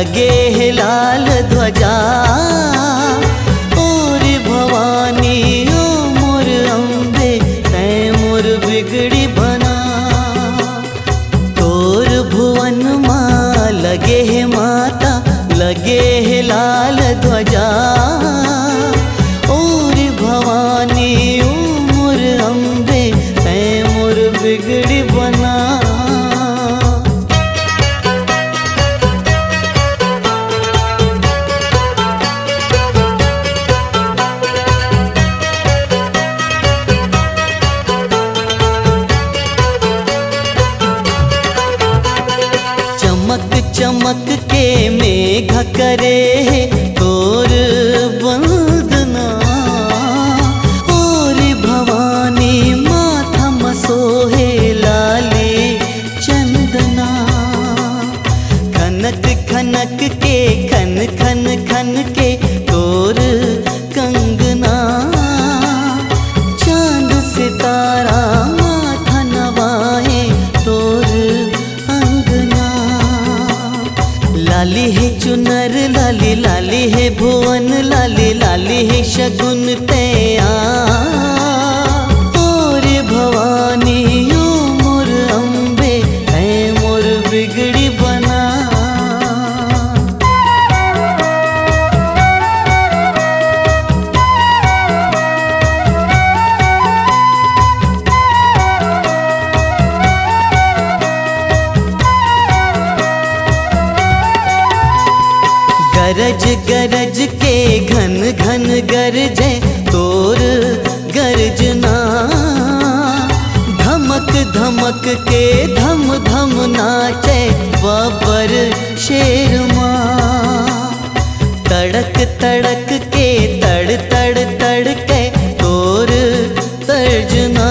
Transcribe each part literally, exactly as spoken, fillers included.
लगे हे लाल ध्वजा, ओ रे भवानी, ओ मोर अम्बे, तैं मोर बिगड़ी बना। तोर भुवन मा लगे हे माता, लगे हे लाल ध्वजा, ओ रे भवानी, ओ मोर अम्बे, तैं मोर बिगड़ी बना। चमक चमक के मेघ करे हे तोर बंदना, ओ रे भवानी माथा म सोहे लाली चंदना। खनक खनक के खन खन खन के तोर कंगना, चांद सितारा माथा नवाए तोर अंगना। लाली हे चुनर लाली, लाली हे भुवन लाली, लाली हे शगुन तैं आ। ओ रे भवानी, ओ मोर अम्बे, तैं मोर बिगड़ी बना। गरज गरज के घन घन गरजे तोर गर्जना, धमक धमक के धम धम नाचे बबर शेर माँ। तड़क तड़क के तड़ तड़ तड़ के तोर तर्जना।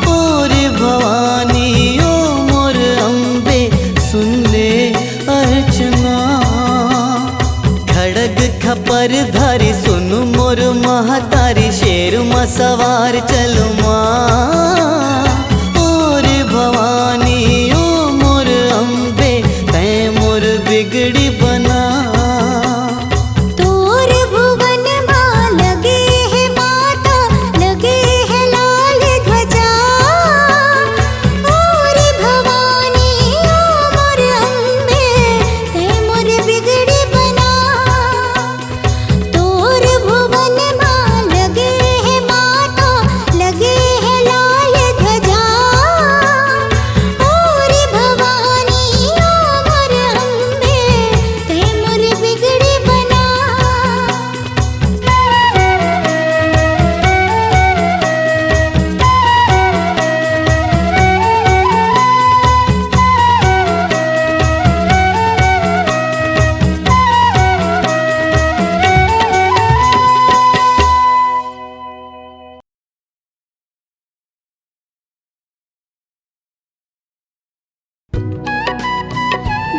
ओ रे भवानी, ओ मोर अम्बे, सुन ले अर्चना। खड़ग खपर धारी सुन मोर महतारी, शेर म सवार चल माँ। ओ रे भवानी, ओ मोर अम्बे, तैं मोर बिगड़ी बना। तोर भुवन मा लगे हे माता, लगे हे लाल ध्वजा। ओ रे भवानी, ओ मोर अम्बे, तैं मोर बिगड़ी बना। तोर भुवन मा लगे हे माता, लगे हे लाल ध्वजा। ओ रे भवानी, ओ मोर अम्बे, तैं मोर बिगड़ी बना।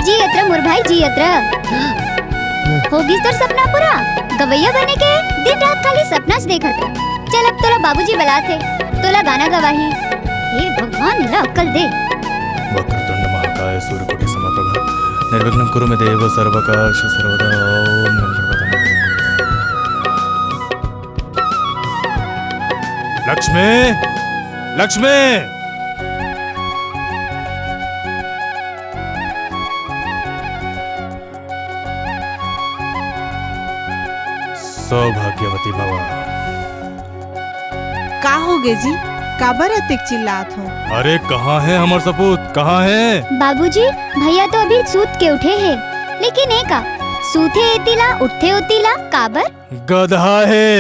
जी अतरा मोर भाई, जी अतरा। हो गिस तोर सपना पूरा? गवैया बने के दिन रात खाली सपना च देखत रह। चल, अब तोला बाबूजी बलात हे, तोला गाना गवाही। हे भगवान, ला अक्कल दे। वक्रतुंड महाकाय सूर्यकोटि समप्रभ निर्विघ्नं कुरु मे देव सर्वकार्येषु सर्वदा। ओम गं गणपतये नमः। लक्ष्मी, लक्ष्मी। सौभाग्यवती भवा। का होगे जी? काबर अतेक चिल्लात हो? अरे, कहाँ हे हमर सपूत? कहाँ हे? बाबूजी, भैया तो अभी सूत के उठे हे, लेकिन ए का, सूते एती ला, उठते ओती ला, काबर? गधा हे।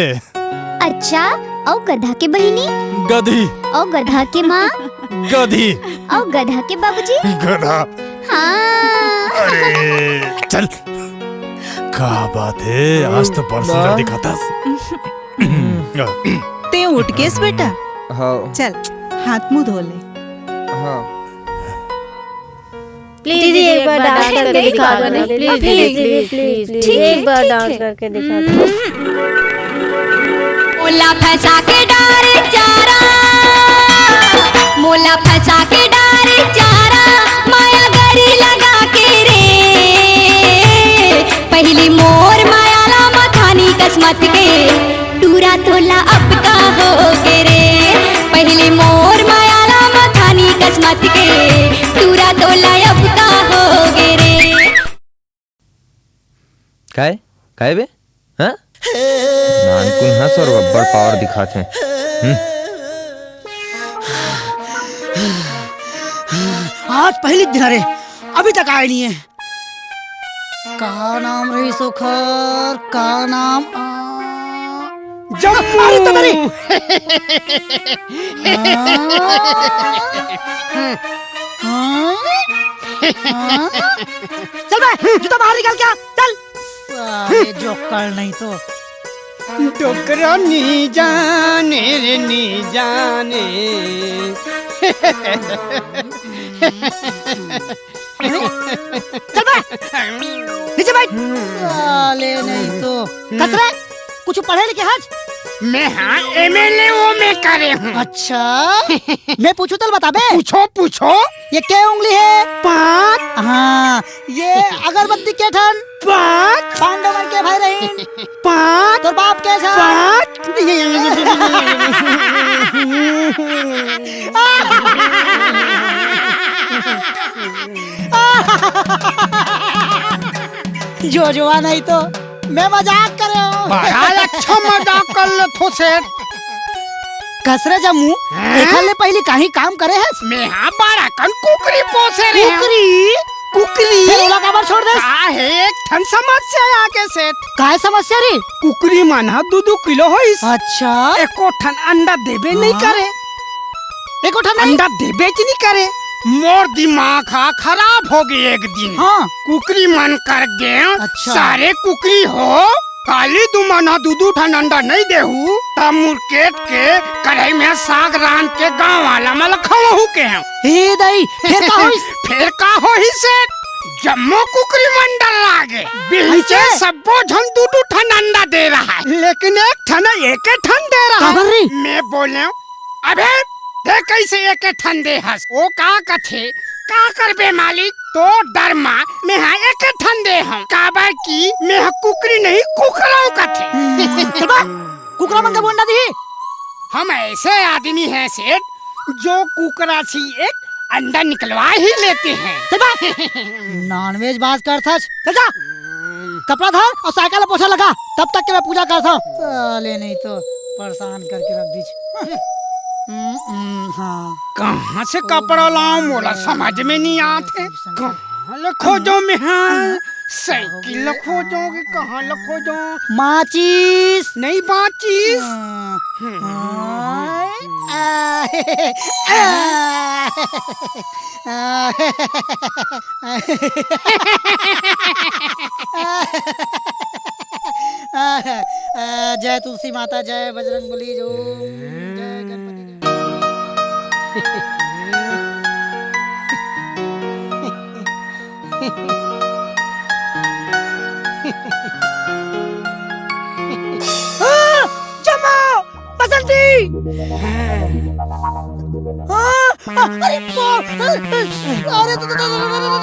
अच्छा, अउ गधा के बहिनी? गधी। अउ गधा के माँ? गधी। अउ गधा के बाबूजी? गधा। हाँ। अरे, चल। का बात हे, आज तो बड़ सुंदर दिखत हस। तें उठ गेस बेटा? हाँ। चल, हाथ मुंह धो ले। हाँ। प्लीज दीदी, एक बार डांस करके दिखा दो ना। प्लीज, प्लीज, प्लीज, प्लीज, एक बार डांस करके दिखा दो। मोला फंसा के डारे चारा, मोला फंसा के डारे चारा, माया गरी लगा के रे। तोला अब का होगे रे, पहिली मोर मया ला मथानी कस मत के, टूरा तोला अब का होगे रे। काय? काय बे? हाँ? नानकुन हंस और बब्बर पावर दिखात हे। हम्म। आज पहिली दिन हरे, अभी तक आय नहीं हे। का नाम रहिस ओखर? का नाम? आ, जम्मू। अरे, तो मेरी। हाँ? हाँ? हाँ? चल बे, जूता बाहर निकाल के आ, चल। साले जोकर नहीं तो। डोकरा नी जाने रे, नी जाने। चल बे, नीचे बैठ। साले नहीं तो। कस रे, कुछ पढ़े लिखे हस? मैं हाँ, एमएलए वो मैं करे हूँ। अच्छा, मैं पूछूं तो बताबे? पूछो, पूछो। ये के उंगली हे? पाँच। हाँ, ये अगरबत्ती के ठन? पाँच। पांडव मन के भाई रहीन? पाँच। तोर बाप के ठन? पाँच। जो जुआ नहीं तो मैं मजाक करे हूँ। बड़ा अच्छा मजाक कर लेथो सेठ। कस रे जम्मू, हैं? एखर ले पहिली काही काम करे हस? मैं हाँ बड़ा कन कुकरी पोसे रहे हूँ। कुकरी? कुकरी? फिर ओला काबर छोड़ देस? का हे, एक ठन समस्या आगे सेठ। काय समस्या रे? कुकरी मन ह दू दू किलो होइस। अच्छा। एको ठन अंडा देबे नहीं हाँ। करे। एको ठन नहीं? अंडा देबे च नहीं करे। मोर दिमाग हा खराब हो गए एक दिन। हाँ। कुकरी मन कर गए, अच्छा। सारे कुकरी हो, काली तुमन हा दू दू ठन अंडा नहीं देहू, त मुरकेट के कढ़ाई में साग रांध के गांव वाला मन ल खवाहू के हूँ। हे दाई, फिर का होइस? फिर का होही सेठ? जम्मो कुकरी मन डर्रा गे। बिहनिचे ऐसे? सब्बो झन दू दू ठन अंडा दे रहा है, लेकिन एक ठन एक ठन दे रहा काबर रे? है। मैं बोले, अबे, दे कैसे एक ठन दे हस? ओ का कथे, का करबे मालिक? तो डर मा मैं हा एक ठन दे हूँ, काबर कि मैं हा कुकरी नहीं कुकराऊ कथे। हम्म, चुप बा। कुकरा मन का अंडा दिही? हम ऐसे आदमी हैं सेठ, जो कुकरा से एक अंडा निकलवा ही लेते हैं। चल बा। नॉनवेज बात करथस। चल जा। कपड़ा धर और साइकिल में पोछा लगा, तब तक के मैं पूजा करथव। साले नहीं तो परेशान करके रख दीस। हम्म, हम्म, हाँ। कहाँ से कपड़ा लाऊं, मोला समझ में नहीं आत हे। कहाँ ले खोजो मैं हा? साइकिल ल खोजो कि कहाँ ल खोजो? माचिस। नहीं बाचिस। हाँ। हाँ। आ, आ, आ, आ, आ, जय तुलसी माता, जय बजरंग बली, जो जय गणपति, जय। आ, जम्मू, बसंती। आ, आ, अरे बाप, अरे, अरे, अरे, अरे,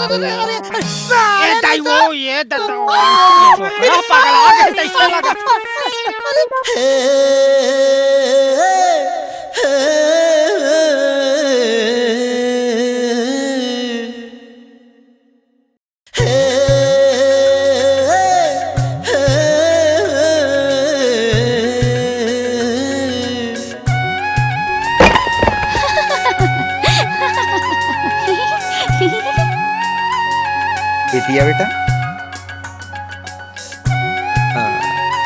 अरे, अरे, अरे, सारे ए दाई तो वो, ये दादा, आ, ये छोकरा पागल आ गया, कैसे लगा? अरे, एतिया बेटा। हाँ,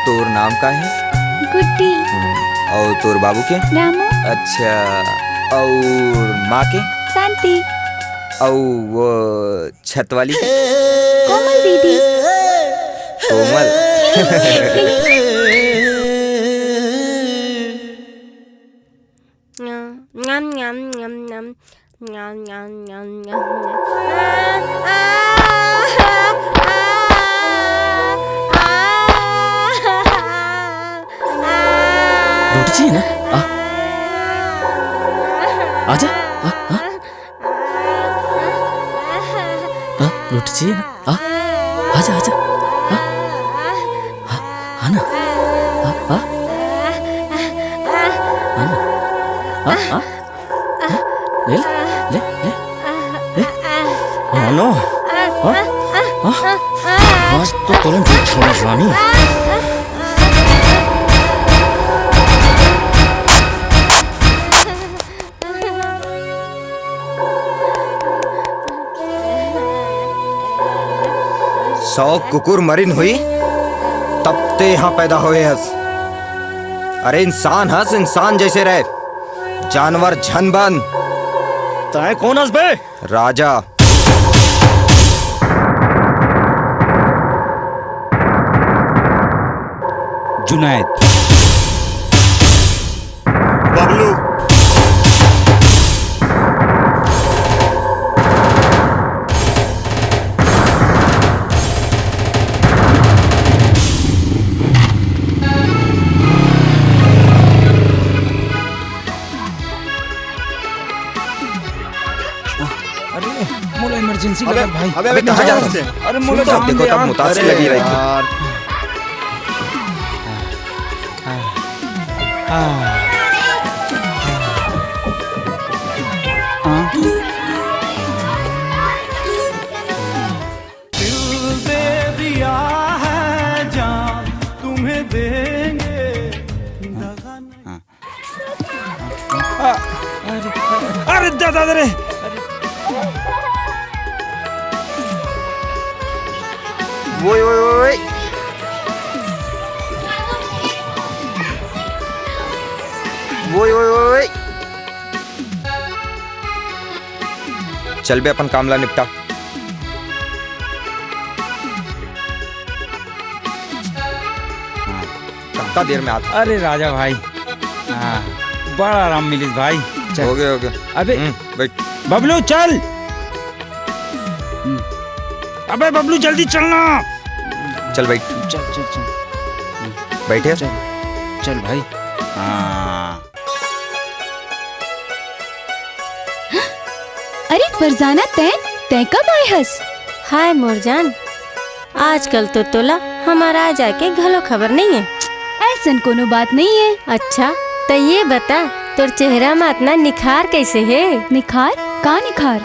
तोर नाम का हे? गुड्डी। हम्म, अउ तोर बाबू के? रामू। अच्छा, अउ माँ के? शांति। अउ वो छत वाली के? कोमल दीदी। कोमल। Nom nom nom nom nom. Nom nom nom nom nom. रोटी चाहिए ना? आ। आजा। आ, आ। आ, रोटी चाहिए ना? आ। आजा, आजा। आ। आ, आ ना। आ, आ। हाँ, हाँ, हाँ, ले, ले, ले, ले। हाँ, नो। हाँ, हाँ, आज तो तुरंत छोड़, रानी। सौ कुकुर मरिन हुई, तब ते यहाँ पैदा होए हस। अरे इंसान हस, इंसान जैसे रहे, जानवर झन बन। तैं कौन हस बे? राजा। जुनैद। बबलू। अरे, मोला इमरजेंसी अबे, लगत भाई। अबे, अबे, कहाँ जा रहे थे? अरे, मोला सुन तो, जान देखो, दे तब यार। मुतासिर अरे लगी रही थी। यार। दिल दे दिया है जान, तुम्हें देंगे दगा नहीं। अरे, अरे दादा रे। वोय, वोय, वोय, वोय। वोय, वोय, वोय, वोय। चल बे, अपन काम ला निपटा। हाँ, कतका देर में आत हस? अरे राजा भाई, हाँ, बड़ा आराम मिलिस भाई। चल। हो गया, हो गया। अबे, हम्म, बैठ। बबलू, चल। हम्म। अबे बबलू, जल्दी चलना। चल, बैठ। चल, चल, चल। बैठे। चल, चल भाई। हाँ। अरे फरजाना, तैं, तैं कब आए हस? हाय मोर जान, आजकल तो तोला हमर आ जाए के घलो खबर नइ हे। ऐसन कोनो बात नइ हे। अच्छा, त ये बता, तोर चेहरा म अतना निखार कइसे हे? निखार? का निखार?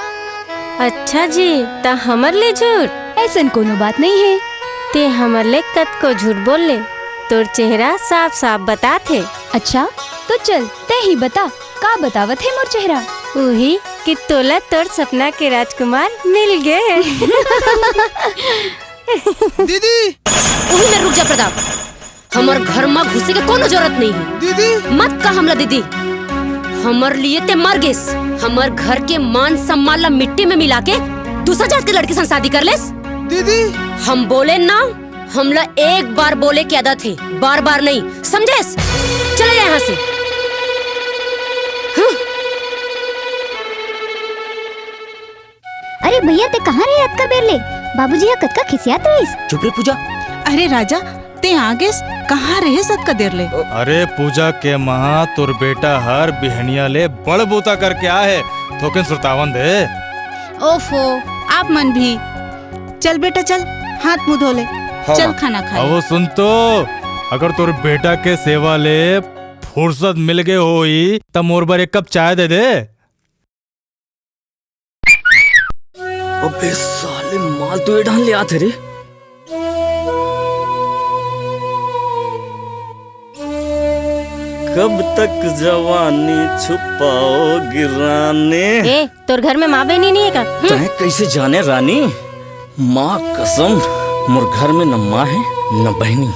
अच्छा जी, त हमर ले झूठ? ऐसन कोनो बात नइ हे। तें हमर ले कतको झूठ बोल ले, तोर चेहरा साफ-साफ बतात हे। अच्छा, तो चल, तैं ही बता, का बतावत हे मोर चेहरा? उही कि तोला तोर सपना के राजकुमार मिल गे। दीदी! उही में रुक जा प्रताप, हमर घर म घुसे के कोनो जरूरत नइ हे। दीदी! मत कह हमला दीदी। हमर लिए तें मर गेस, हमर घर के मान सम्मान ला मिट्टी में मिला के दूसर जात के लड़की संग शादी कर लेस। दीदी! हम बोले ना, हमला एक बार बोले के आदत हे, बार बार नहीं, समझेस? चले जा यहाँ से। हम्म। अरे भैया, तें कहाँ रहे अतका बेर ले? बाबूजी ह कतका खिसियात रहिस। चुप रे पूजा। अरे राजा, तें आ गेस, कहाँ रहेस अतका देर ले? अरे पूजा के माँ, तोर बेटा हर बिहनिया ले बड़ बूता करके आए हे, थोकिन सुरतावन दे। ओफो, आप मन भी। चल बेटा चल, हाथ मुंह धो ले। हाँ, चल माँ। खाना खा ले। अवो सुन तो, अगर तोर बेटा के सेवा ले फुर्सत मिल गे होई, त मोर बर एक कप चाय दे दे। अबे साले, माल तो ये डाल ले आते रे। कब तक जवानी छुपाओगी रानी? ए, तोर घर में माँ बहनी नहीं है का? हम्म? तैं कैसे जाने रानी? माँ कसम, मोर घर में न माँ है, न बहनी।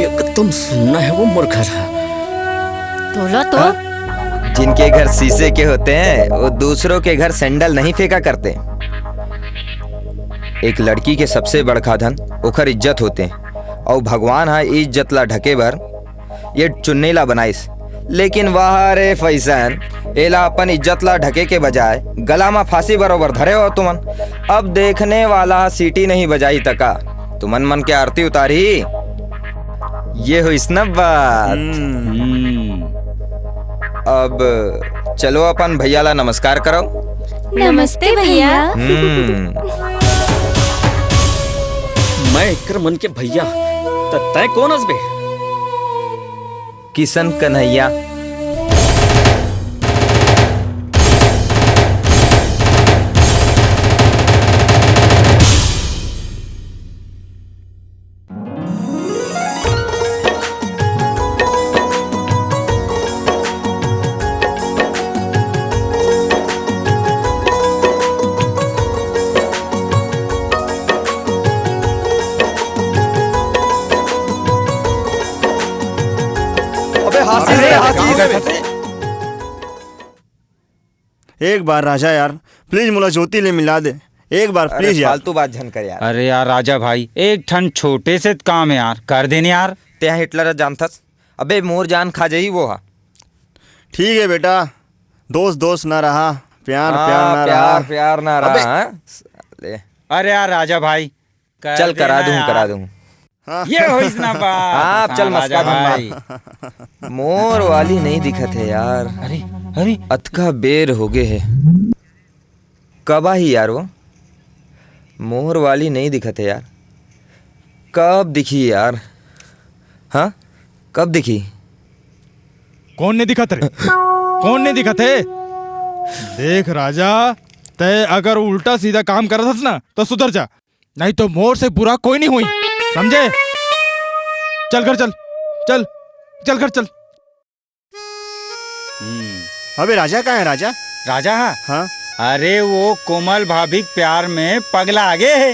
एकदम सुन्ना है वो मोर घर है। तोला तो। हाँ? जिनके घर शीशे के होते हैं, वो दूसरों के घर सैंडल नहीं फेंका करते। एक लड़की के सबसे बड़का धन ओखर इज्जत होते, अउ भगवान ह इज्जत ला ढके बर ये चुन्नी ला बनाइस। लेकिन वाह रे फैशन, एला अपन इज्जत ला ढके के बजाय गला म फांसी बरोबर धरे हो तुमन। अब देखने वाला सीटी नहीं बजाई तका तुमन मन के आरती उतारही। ये होइस न बात। हम्म। अब चलो अपन भैया ला नमस्कार करो। नमस्ते भैया। हम्म। मैं एकर मन के भैया, त तैं कोन हस बे? किशन कन्हैया। एक बार राजा यार, please मोला ज्योति ले मिला दे। एक बार अरे please यार। फालतू बात झन कर यार। अरे यार राजा भाई, एक ठन छोटे से काम है यार, कर देने यार। तेहा हिटलर जानथस? अबे मोर जान खा जाही वो हा। ठीक है बेटा, दोस्त दोस्त ना रहा, प्यार हाँ, प्यार ना प्यार, रहा। प्यार ना अबे रहा, हाँ? साले। अरे यार राजा भाई, कर चल, करा देना दूं, यार। करा दूं। हाँ। ये होइस ना बात। हाँ, अब चल, हाँ, मस्का राजा धन मार। भाई। मोर वाली नहीं दिखत है यार। अरे, अरे। अतका बेर हो गए है। कब आही यार वो? मोर वाली नहीं दिखत है यार। कब दिखी यार? हाँ? कब दिखी? कौन नहीं दिखत रे? कौन नहीं दिखत है? देख राजा, तय अगर उल्टा सीधा काम करत हस ना, तो सुधर जा, नहीं तो मोर से बुरा कोई नहीं होई, समझे? चल घर चल, चल, चल घर चल। हम्म। अबे राजा कहाँ है राजा? राजा हा? हाँ। अरे वो कोमल भाभी के प्यार में पगला आगे है,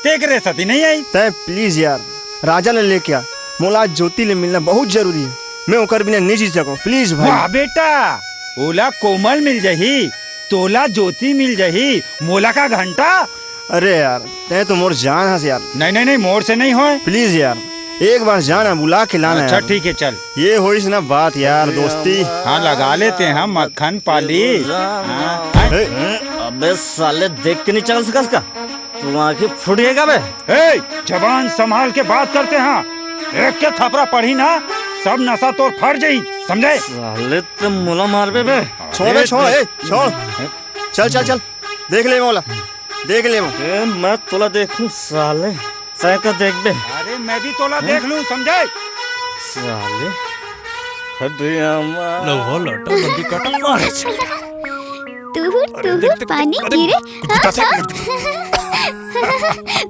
तेकरे सती नहीं आई। तय please यार, राजा ले लेके आ, मोला आज ज्योति ले मिलना बहुत जरूरी है, मैं ओकर बिना नहीं जी सकूं, please भाई। वाह बेटा, ओला कोमल मिल जही, तोला ज्योति मिल जही, मोला का घंटा। अरे यार, तय तो मोर जान हस यार। नहीं, नहीं, नहीं, मोर से नहीं होय। Please यार, एक बार जाना, बुला के लाना अच्छा, यार। ठीक है, चल। ये होइस ना बात यार, दोस्ती। हाँ, लगा लेते हैं मक्खन पालिश। हाँ, हाँ। ए, अबे साले, देख के नहीं चल सकस का? तू आंखें फूट गए का बे? ए, जबान संभाल के बात करते हैं। एक के थपरा पड़ी ना, सब नसा तोर फट जाई, समझे? साले, ते मोला मारबे बे? छोड़ बे, छोड़, ए, छोड़। चल, चल, चल। देख ले मोला, देख ले वो। ए, मैं तोला देखूं साले, तय का देखबे। अरे, मैं भी तोला देख लूं, समझे? साले, हड्डियां मार। लो हो, लोटा, बंदी काटा, मार। तुहुर, अरे, तुहुर, देख, देख, पानी अरे, गिरे। हाँ, हाँ।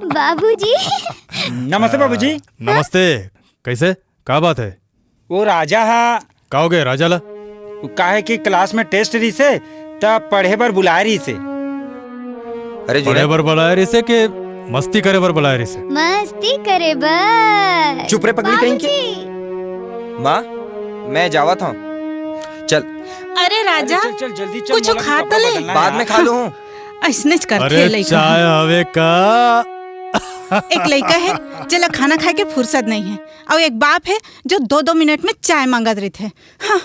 बाबूजी। नमस्ते बाबूजी। नमस्ते। कैसे? का बात है? वो राजा हा। का हो गए राजा ला? वो काहे कि class में test रहिसे, त पढ़े बर बुलाए रहिसे। अरे पढ़े जुनैद। बर बुलाए रहिसे के मस्ती करे बर बुलाए रहिसे? मस्ती करे बर। चुप रे पगली कहीं के। बाबूजी। माँ, मैं जावत हूँ। चल। अरे राजा, अरे चल, चल, जल्दी चल, कुछ मोला खा कपड़ा तो ले। बदलना है बाद में यार। खा लूँ। अइसनेच करथे अरे लइका। चाय हवे का? एक लइका है, जेला खाना खाए के फुर्सत नहीं है, अउ एक बाप है, जो दो दो मिनट में चाय मांगत रहिथे। हाँ।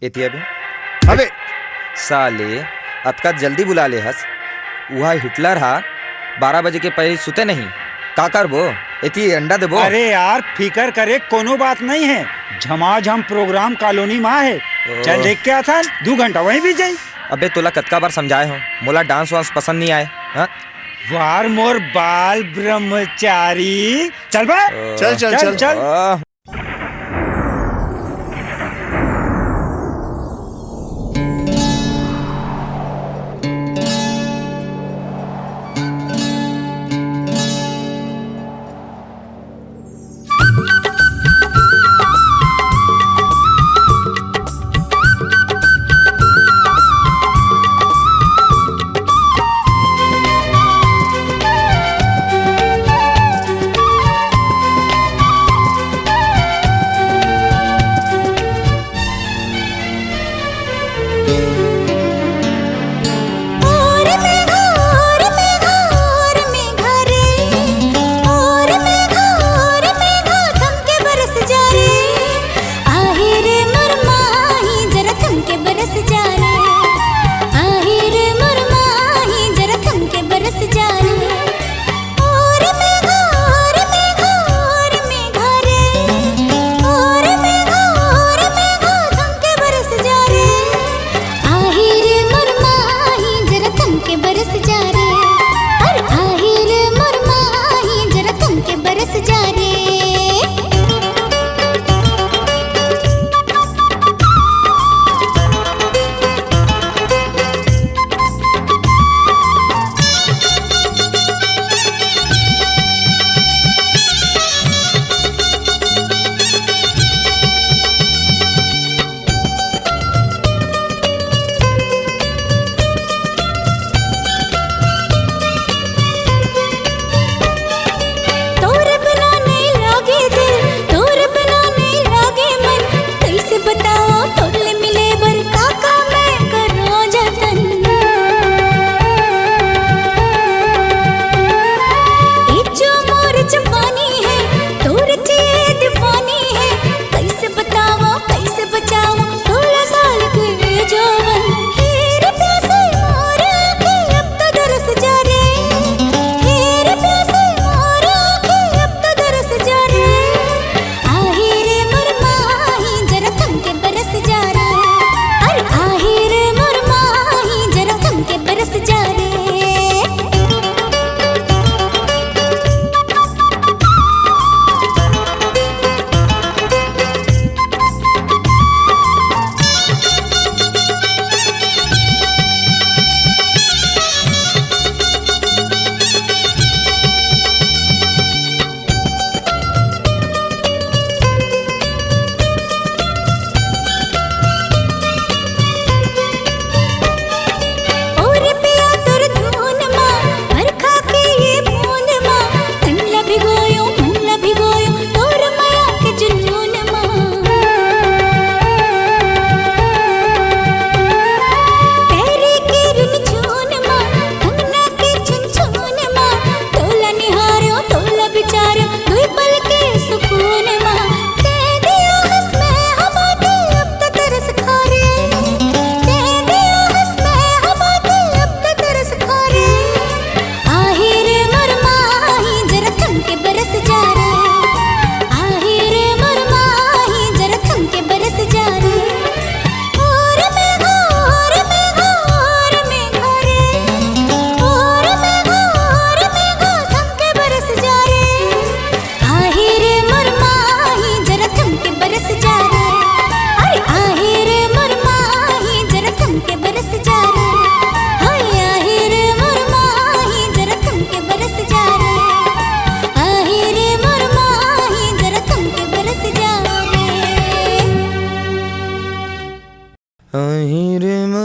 एती अबे। अबे। साले, अतका जल्दी बुला ले हस। उहा हिटलर हा बारह बजे के पहले सुते नहीं। का करबो? एती अंडा देबो? अरे यार, फिकर करे कोनो बात नहीं है। झमाझम program colony मा है। ओह। चल देख के आथन, दू घंटा वहीं बीत जाई। अबे तोला कतका बार समझाए हो, मोला dance वांस पसंद नहीं आए। हाँ? वार मोर बाल ब्रह्मचारी। चल बे। ओह। चल, चल, चल, चल। चल। ओह।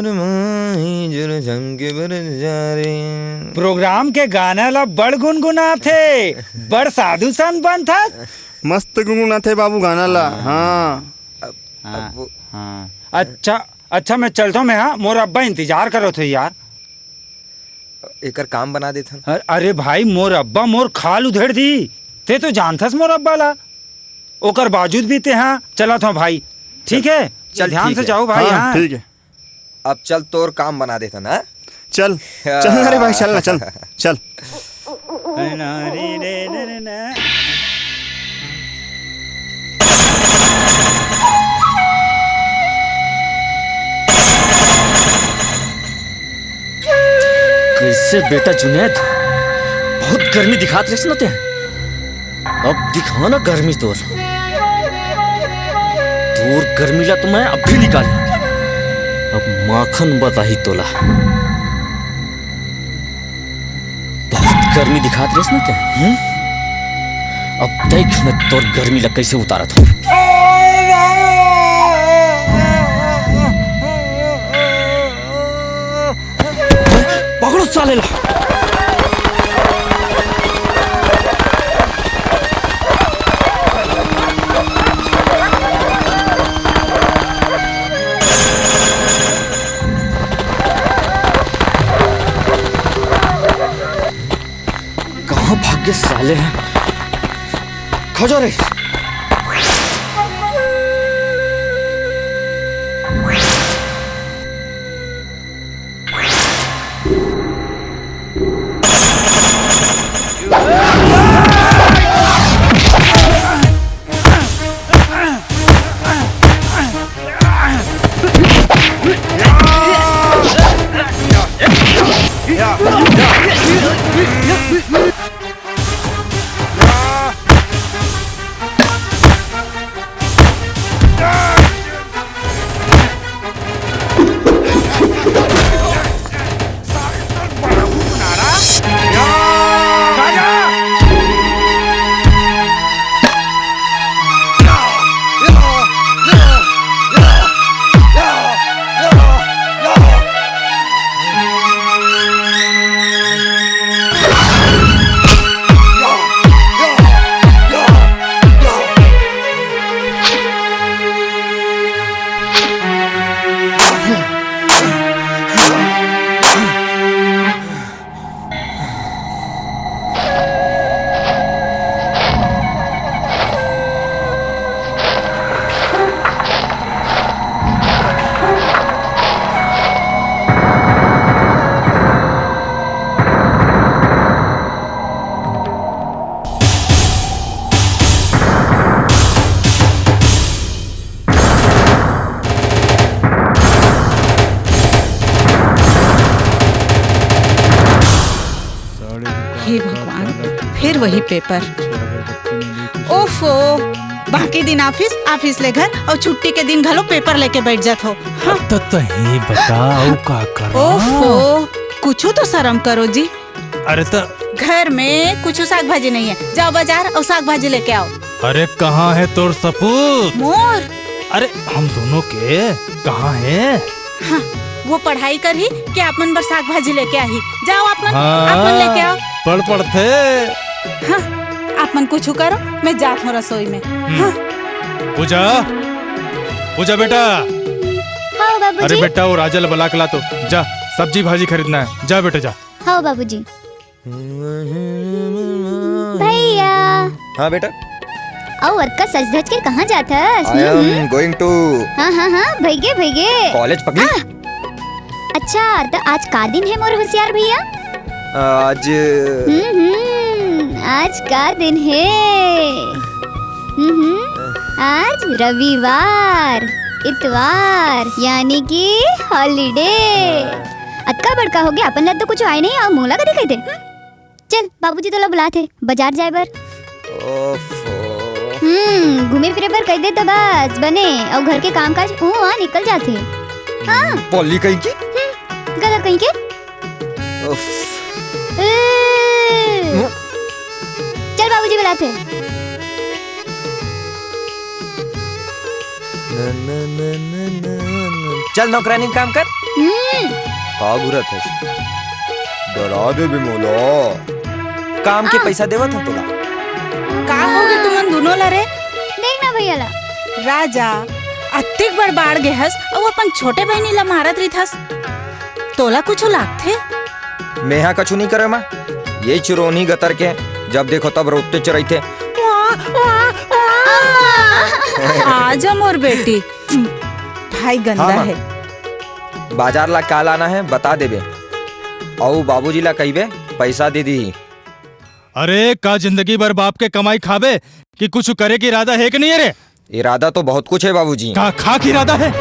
माही जुल झंके बर जा रे। प्रोग्राम के गाना ला बड़ गुनगुनाथे, बड़ साधु संत बनथस। मस्त गुनगुनाथे बाबू गाना ला। हाँ। अब, हाँ, अब वो हाँ। अच्छा, अच्छा, मैं चलता हूँ मैं, हाँ, मोर अब्बा इंतजार करत हो यार। एकर काम बना देथन। अ-, अरे भाई, मोर अब्बा मोर खाल उधेड़ दी। ते तो जानथस मोर अब्बा ला। ओकर बावजूद भी ते, हाँ, चलत हूँ भाई। ठीक है? चल, ध्यान ठीक से है। जाओ भाई, हाँ, हाँ। ठीक है। अब चल, तोर काम बना देथन, हाँ? चल, चल ना रे भाई, चल ना, चल, चल। कैसे बेटा जुनैद, बहुत गर्मी दिखात रहिस ना ते। अब दिखा ना गर्मी तोर। तोर गर्मी ला तो मैं अभी निकाल। अब माखन बताही तोला। बहुत गर्मी दिखात रहिस ना ते, हम्म? अब देख मैं तोर गर्मी ला कैसे उतारत हूँ। पकड़ो साले ला। कहाँ भाग गे साले ह? खा जा रे। हे भगवान, फिर वही पेपर। ओफो, बाकी दिन ऑफिस, ऑफिस ले घर और छुट्टी के दिन घलो पेपर लेके बैठ जात हो। हाँ। तो, तो हे बता, अउ का करा? ओफो, कुछ तो शर्म करो जी। अरे तो घर में कुछ साग भाजी नहीं है, जाओ बाजार और साग भाजी लेके आओ। अरे कहाँ है तोर सपूत? मोर। अरे हम दोनों के कहाँ है? हाँ, वो पढ़ाई करही कि आप मन बर साग भाजी लेके आही? जाओ आप मन, हाँ, आप मन लेके आओ। पढ़ पढ़थे। हाँ, आप मन कुछ करो, मैं जात हूँ रसोई में। हम्म। हाँ। पूजा, पूजा बेटा। हाँ बाबूजी। अरे बेटा, वो राजा ल बला के ला तो, जा, सब्जी भाजी खरीदना है, जा बेटा जा। हाँ बाबूजी। भैया। हाँ बेटा। अउ अतका सज धज के कहाँ जात हस? I am hmm, hmm. Going to हाँ, हाँ, हाँ, भइगे, भइगे। College पगली। आ! अच्छा, त आज का दिन हे मोर होशियार भैया? आज हम्म, हम्म, आज का दिन हे? हम्म, हम्म, आज रविवार, इतवार, यानी कि holiday। हाँ। अतका बड़का हो गया, अपन ला तो कुछ आय नहीं, अउ मोला कथी कहिथे? हम्म? चल, बाबूजी तोला बुलात हे, बाजार जाय बर। ओफो। हम्म, घूमे फिरे बर कहि दे त बस, बने, अउ घर के काम काज, ऊ, आ, निकल जाथे। हाँ। पल्ली कहीं की? हम्म, गधा कहीं के। उफ। ए। हम्म। चल, बाबूजी बुलात हे। न, न, न, न, न, न। चल, नौकरानी काम कर। हम्म। का घूरत हस? डरा देबे मोला। काम के हाँ। पैसा देवत हन तोला। का होगे तुमन दुनों ला रे? देख ना भैया ला। राजा, अतिक बड़ बाढ़ गे हस अउ अपन छोटे बहिनी ला मारत रहिथस। तोला कुछु लागथे? मेहा कछु नहीं करे माँ। ये चिरोनी गतर के जब देखो तब रोते चरइथे। आजा मोर बेटी। भाई गंदा हाँ, माँ। है। बाजार ला का लाना है, बता देबे। अउ बाबूजी ला कहिबे, पैसा दे दी। अरे, का जिंदगी भर बाप के कमाई खाबे कि कुछ करे के इरादा है कि नहीं है रे? इरादा तो बहुत कुछ है बाबूजी। का खाक इरादा है?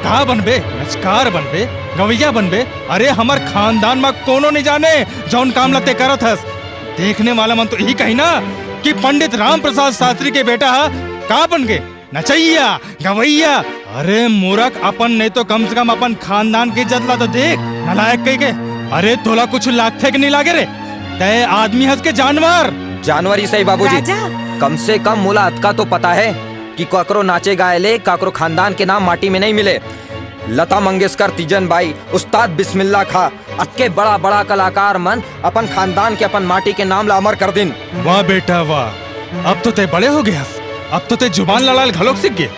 का बनबे? नचकार बनबे? गवैया बनबे? अरे, हमर खानदान में कोनो नहीं जाने जौन काम लते करत हस। देखने वाला मन तो यही कही ना कि पंडित राम प्रसाद शास्त्री के बेटा हा का बन गे? नचैया, गवैया। अरे मूरख, अपन नहीं तो कम से कम अपन खानदान के इज्जत ला तो देख, नलायक कही के। अरे तोला कुछ लागथे के नहीं लागे रे? तय आदमी हस के जानवर? जानवर ही सही बाबूजी। राजा। कम से कम मोला अतका तो पता है कि काकरो नाचे गाए ले काकरो खानदान के नाम माटी में नहीं मिले। लता मंगेशकर, तीजन बाई, उस्ताद बिस्मिल्ला खां, अतके बड़ा बड़ा कलाकार मन अपन खानदान के, अपन माटी के नाम ला अमर कर दिन। वाह बेटा वाह, अब तो तय बड़े हो गे हस, अब तो तय जुबान लड़ाल घलोक सीख गे।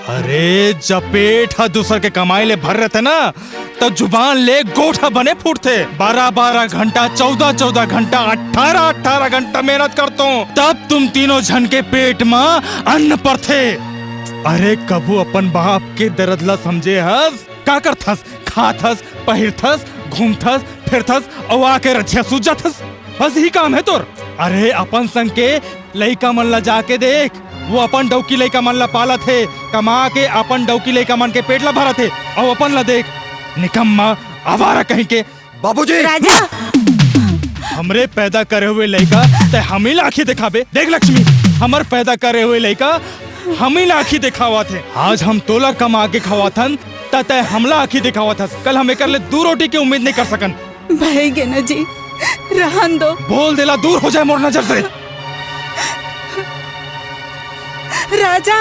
अरे जब पेट ह दूसर के कमाई ले भर रहते ना, तो जुबान ले गोठा बने फूटथे। बारह बारह घंटा, चौदह चौदह घंटा, अठारह अठारह घंटा मेहनत करतो, तब तुम तीनों झन के पेट म अन्न परथे। अरे कभू अपन बाप के दर्द ला समझे हस? का करथस? खाथस, पहिरथस, घूमथस, फिरथस, अउ आके रथिया सूत जाथस। बस यही काम है तोर। अरे अपन संग के लइका मन ला जाके देख, वो अपन डौकी लइका मन ला पालत हे, कमा के अपन डौकी लइका मन के पेट ला भरत हे, अउ अपन ला देख, निकम्मा, आवारा कहीं के। बाबूजी! राजा! हमरे पैदा करे हुए लइका तय हमी ला आँखी दिखाबे। देख लक्ष्मी, हमर पैदा करे हुए लइका हमी ला आँखी दिखावत हे। आज हम तोला कमा के खवाथन, त तय हमला आँखी दिखावत हस। कल हम एकर ले दू रोटी के उम्मीद नहीं कर सकन। भाई गे ना जी, रहन दो। बोल देला, दूर हो जाए मोर नजर से। राजा।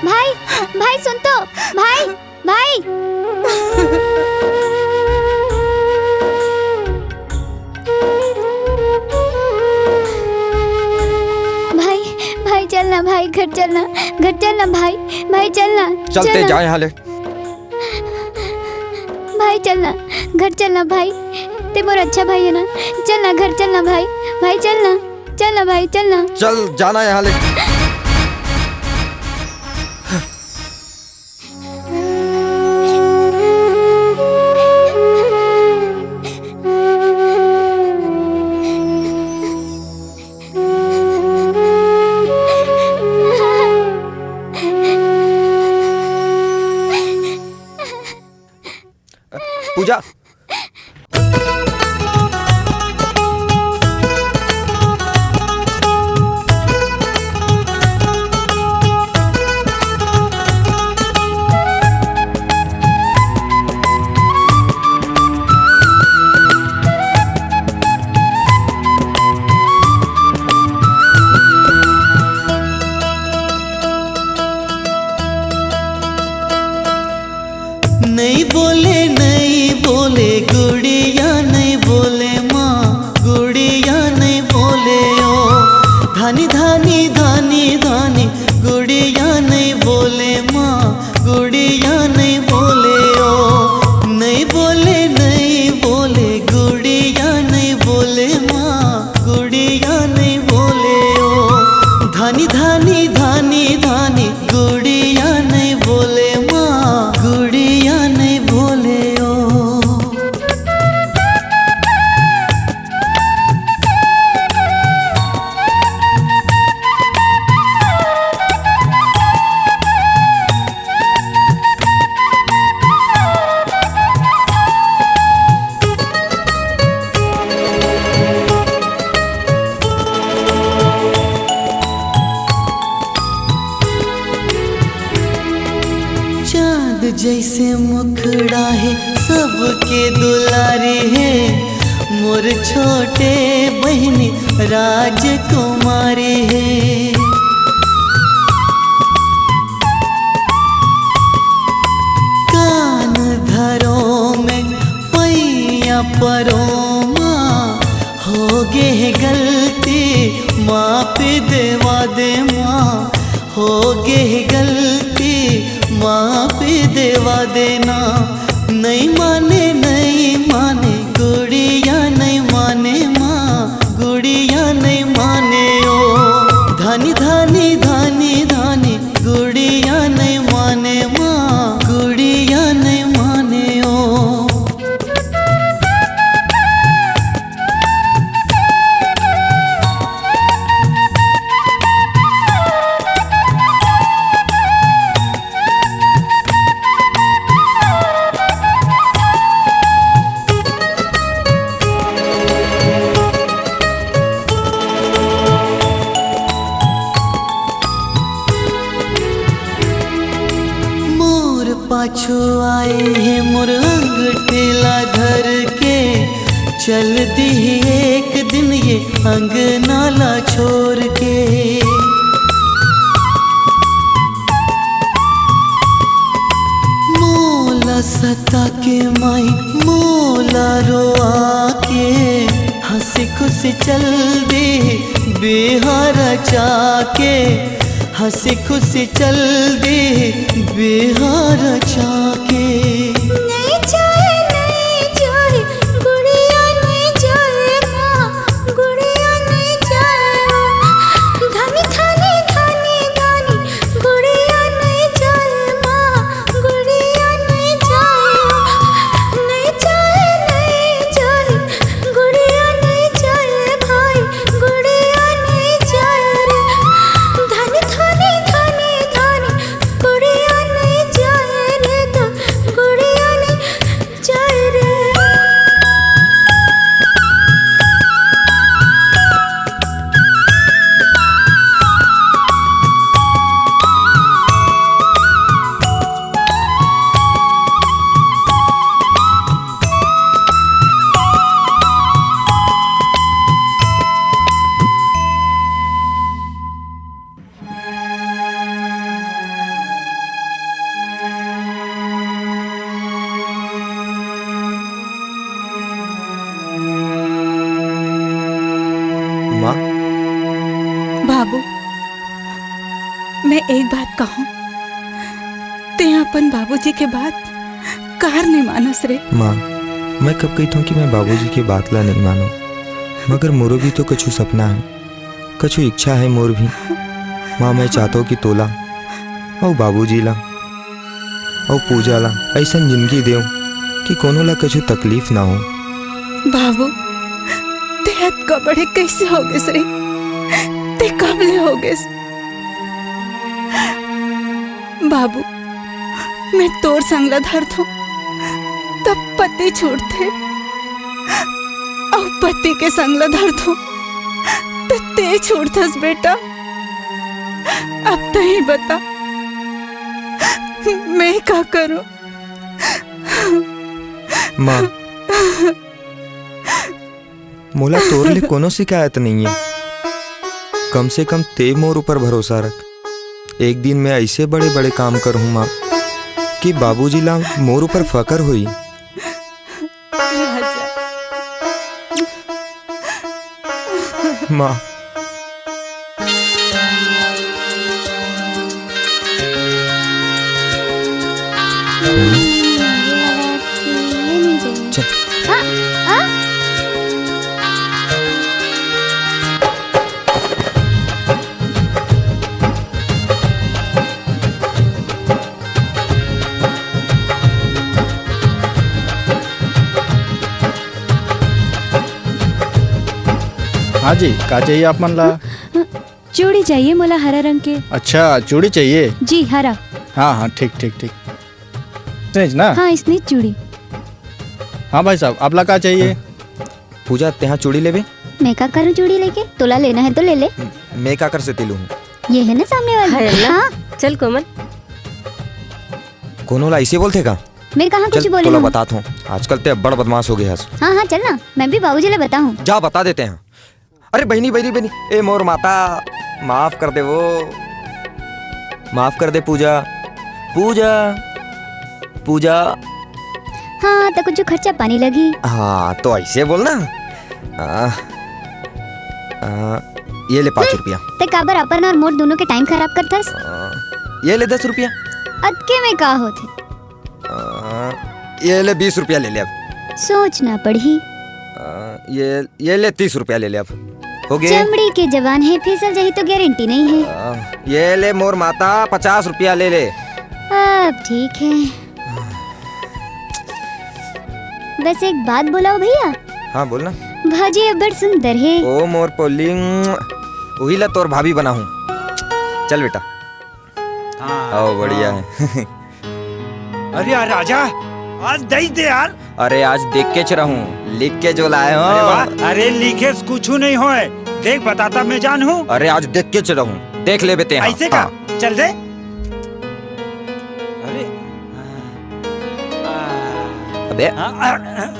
भाई, भाई सुन तो, भाई, भाई। भाई, भाई चल ना, भाई घर चल ना, घर चल ना भाई, भाई चल ना, चलते चल ना। जाए हाले। भाई चल ना, घर चल ना भाई, ते मोर अच्छा भाई है ना, चल ना घर चल ना भाई, भाई चल ना, चल ना भाई चल ना। चल जाना यहाँ ले। पूजा। नहीं बोले, नहीं बोले गुड़िया, नहीं बोले माँ, गुड़िया नहीं बोले ओ। धानी, धानी, धानी, धानी, गुड़िया नहीं बोले माँ, गुड़िया नहीं बोले ओ। नहीं बोले, नहीं बोले गुड़िया, नहीं बोले माँ, गुड़िया नहीं बोले ओ। धानी, धानी, धानी, धानी, गुड़िया नहीं बोले माँ, गुड़िया नहीं बोले ओ। चांद जैसे मुखड़ा है, सबके दुलारी है, मोर छोटे बहिनी राजकुमारी है। कान परो माँ, हो गे हे गलती, माफी देवा दे माँ। हो गे हे गलती, माफी देवा देना। नहीं माने, नहीं माने, गुड़िया नहीं माने माँ, गुड़िया नहीं माने ओ। धानी, धानी, धानी, धानी, गुड़िया नहीं माने माँ, गुड़िया नहीं माने ओ। मोर पाछू आए हे मोर अंगठे ला धर के, चल दिही एक दिन ये अंगना ला छोड़ के। मोला सता के माई, मोला रोआ के, हंसी खुशी चल दे बिहार जाके। हंसी खुशी चल दे बिहार जाके। नहीं जाए, नहीं जाए, गुड़िया नहीं जाए माँ, गुड़िया नहीं जाए। धनी, धनी, धनी, धनी, गुड़िया नहीं जाए माँ, गुड़िया नहीं जाए। नहीं जाए, नहीं जाए, गुड़िया नहीं जाए भाई, गुड़िया नहीं जाए रे। धनी, धनी, धनी, धनी, गुड़िया नहीं जाए रे, तो गुड़िया नहीं जाए रे। माँ। बाबू, मैं एक बात कहूँ, ते अपन बाबूजी के बात कार नहीं मानस रे। माँ, मैं कब कहिथों कि मैं बाबूजी के बात ला नहीं मानों, मगर मोरो भी तो कछु सपना है, कछु इच्छा है मोर भी। माँ, मैं चाहतों कि तोला अउ बाबूजी ला अउ पूजा ला अइसन जिंदगी देव कि कोनो ला कछु तकलीफ ना हो। बाबू, ते अतका बड़े कैसे हो गेस रे? ते कब ले हो गेस? बाबू, मैं तोर संग ला धरथों, तब पति छूटथे, अउ पति के संग ला धरथों, त ते छूटथस बेटा। अब तही बता, मैं का करूं? माँ, मोला तोर ले कोनो शिकायत नहीं है। कम से कम ते मोर ऊपर भरोसा रख। एक दिन मैं ऐसे बड़े-बड़े काम करहूँ माँ कि बाबूजी ला मोर ऊपर फकर होई। राजा। माँ। चल। हाँ, हाँ। हाँ जी, का चाहिए आप मन ला? चूड़ी चाहिए मोला हरा रंग के। अच्छा, चूड़ी चाहिए? जी, हरा। हाँ, हाँ, ठीक, ठीक, ठीक। इसने ना? हाँ, इसने चूड़ी। हाँ भाई साहब, आप ला का चाहिए? पूजा, तेहा चूड़ी लेबे? मैं का करूँ चूड़ी लेके? तोला लेना है तो ले ले। मैं का कर से तिलू हूँ? ये है ना सामने वाली? है ना? हाँ। चल कोमल। कोनो ला ऐसे बोलथे का? मैं कहाँ चल, कुछ बोले तोला हूँ? बतात हूँ। आजकल ते बड़ बदमाश हो गए हस। हाँ, हाँ, चल ना, मैं भी बाबूजी ले बताऊँ। जा बता देते हैं। अरे बहिनी, बहिनी, बहिनी, ए मोर माता, माफ कर दे वो, माफ कर दे पूजा, पूजा, पूजा। हाँ, हाँ, त कुछ खर्चा पानी लगही। हाँ, तो ऐसे बोल ना। आ, आ, ये ले पाँच रुपया। ते काबर अपन अउ मोर दोनों के टाइम खराब करथस? आ, ये ले दस रुपया। अतके में का होथे? आ, ये ले बीस रुपया ले ले अब। सोचना पड़ही। आ, ये, ये ले तीस रुपया ले ले अब। हो गे? चमड़ी के जबान हे, फिसल जाही तो गारंटी नइ हे। आ, ये ले मोर माता, पचास रुपया ले ले। अब ठीक हे। बस एक बात बोलव भैया। हाँ, बोल ना। भौजी अब्बड़ सुंदर हे। ओ मोर पोलिंग, उही ला तोर भाभी बनाहूँ। चल बेटा। हाँ, आओ, बढ़िया हाँ। हे। अरे यार राजा, आज दई दे यार। अरे आज देख के च रहूं, लिख के जो लाए हो। अरे वाह, अरे लिखे से कुछ नहीं होए। देख बताता मैं जान हूँ। अरे आज देख के च रहूं, देख ले बेटे। हाँ, ऐसे का? हाँ। चल दे। अरे। अबे। हाँ, आ, आ, आ,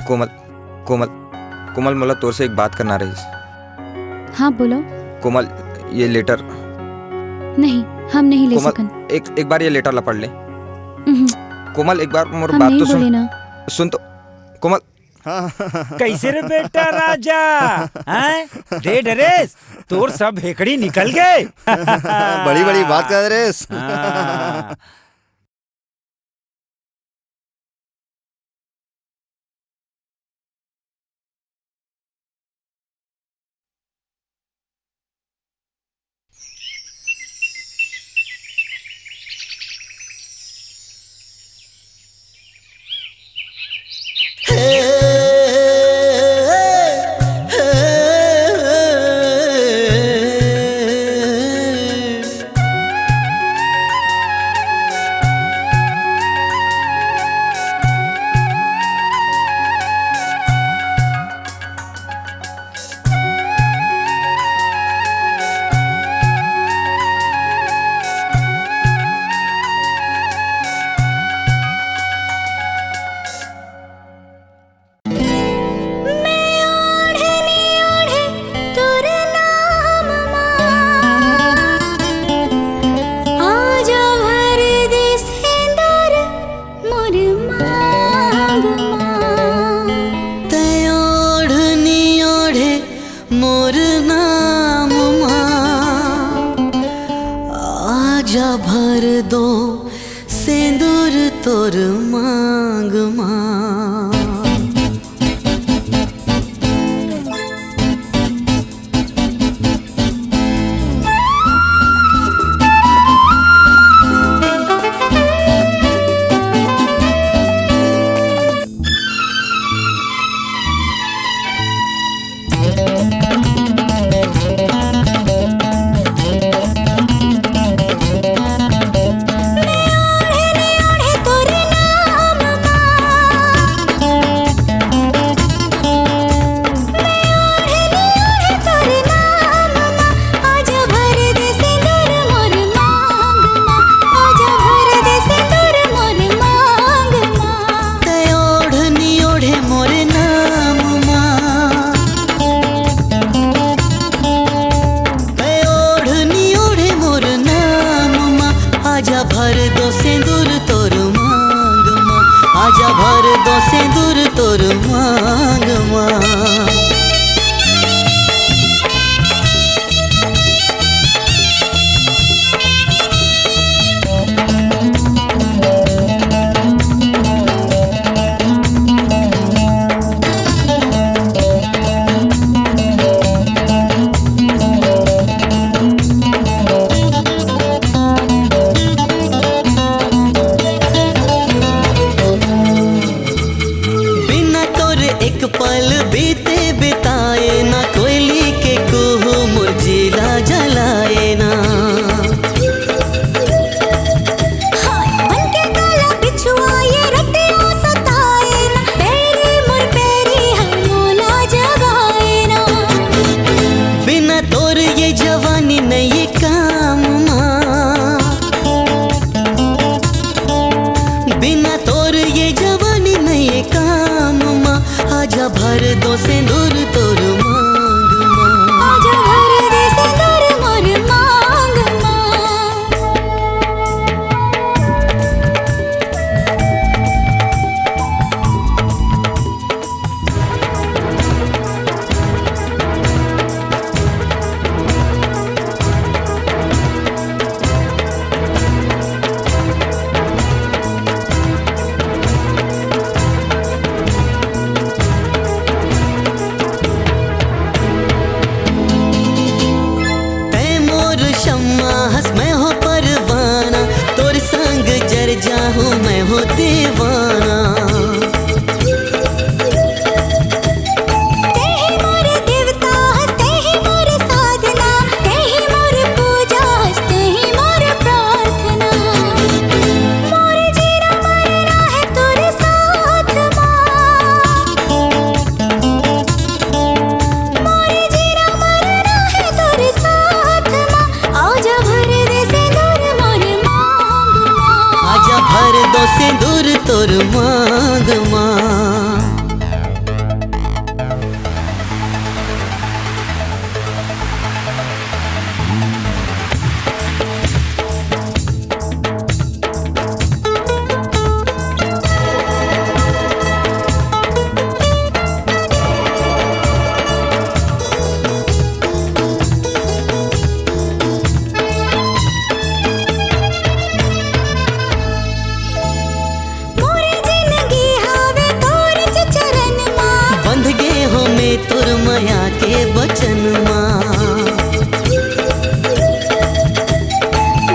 कोमल, कोमल, कोमल, मोला तोर से एक बात करना रहिस। हाँ, बोलो। कोमल, ये लेटर। नहीं, हम नहीं ले कोमल, सकन। एक, एक बार ये लेटर ला पढ़ ले। उहुं। कोमल, एक बार मोर हम बात नहीं तो सुन। बोले ना। सुन तो, कोमल। कैसे रे बेटा राजा? हैं? दे डरेस, तोर सब हेकड़ी निकल गए। बड़ी-बड़ी बात कर डरेस। हाँ। मैं ओढ़नी ओढ़े तोर नाम मा, आजा भर दे सेंदूर मोर मांग मा। तै ओढ़नी ओढ़े मोर नाम मा, आजा भर दो सेंदूर तोर मांग मा। सिंदूर तोर मांग मा। आजा भर दे सिंदूर मोर मांग मा। तै मोर शम्मा हस, मैं हो परवाना, तोर संग जर जाहूँ मैं हो दीवाना। तै ही मोर देवता हस, तै ही मोर साधना, तै ही मोर पूजा हस, तै ही मोर प्रार्थना। मोर जीना मरना है तोर साथ मा। मोर जीना मरना है तोर साथ मा। आजा भर दे सिंदूर मोर मांग मा। आजा भर दो सिंदूर तोर मांग मा। मोर जिनगी हावे तोर चरण मा। बंध गे हो मैं तोर मया के बचन मा।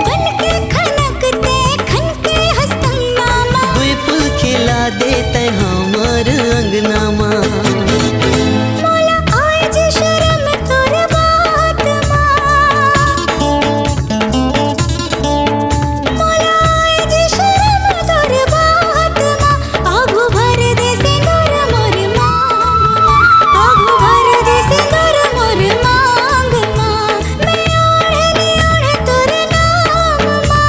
बन के खनक ते खन के हस्तंगा मा। दुई फूल खिला दे तै हमर अंगना मा। मोला आए जे शरम तोर बात मा। मोला आए जे शरम तोर बात मा। आगू भर दे सिंदूर मोर मांग मा। आगू भर दे सिंदूर मोर मांग मा। मैं ओढ़नी ओढ़े तोर नाम मा।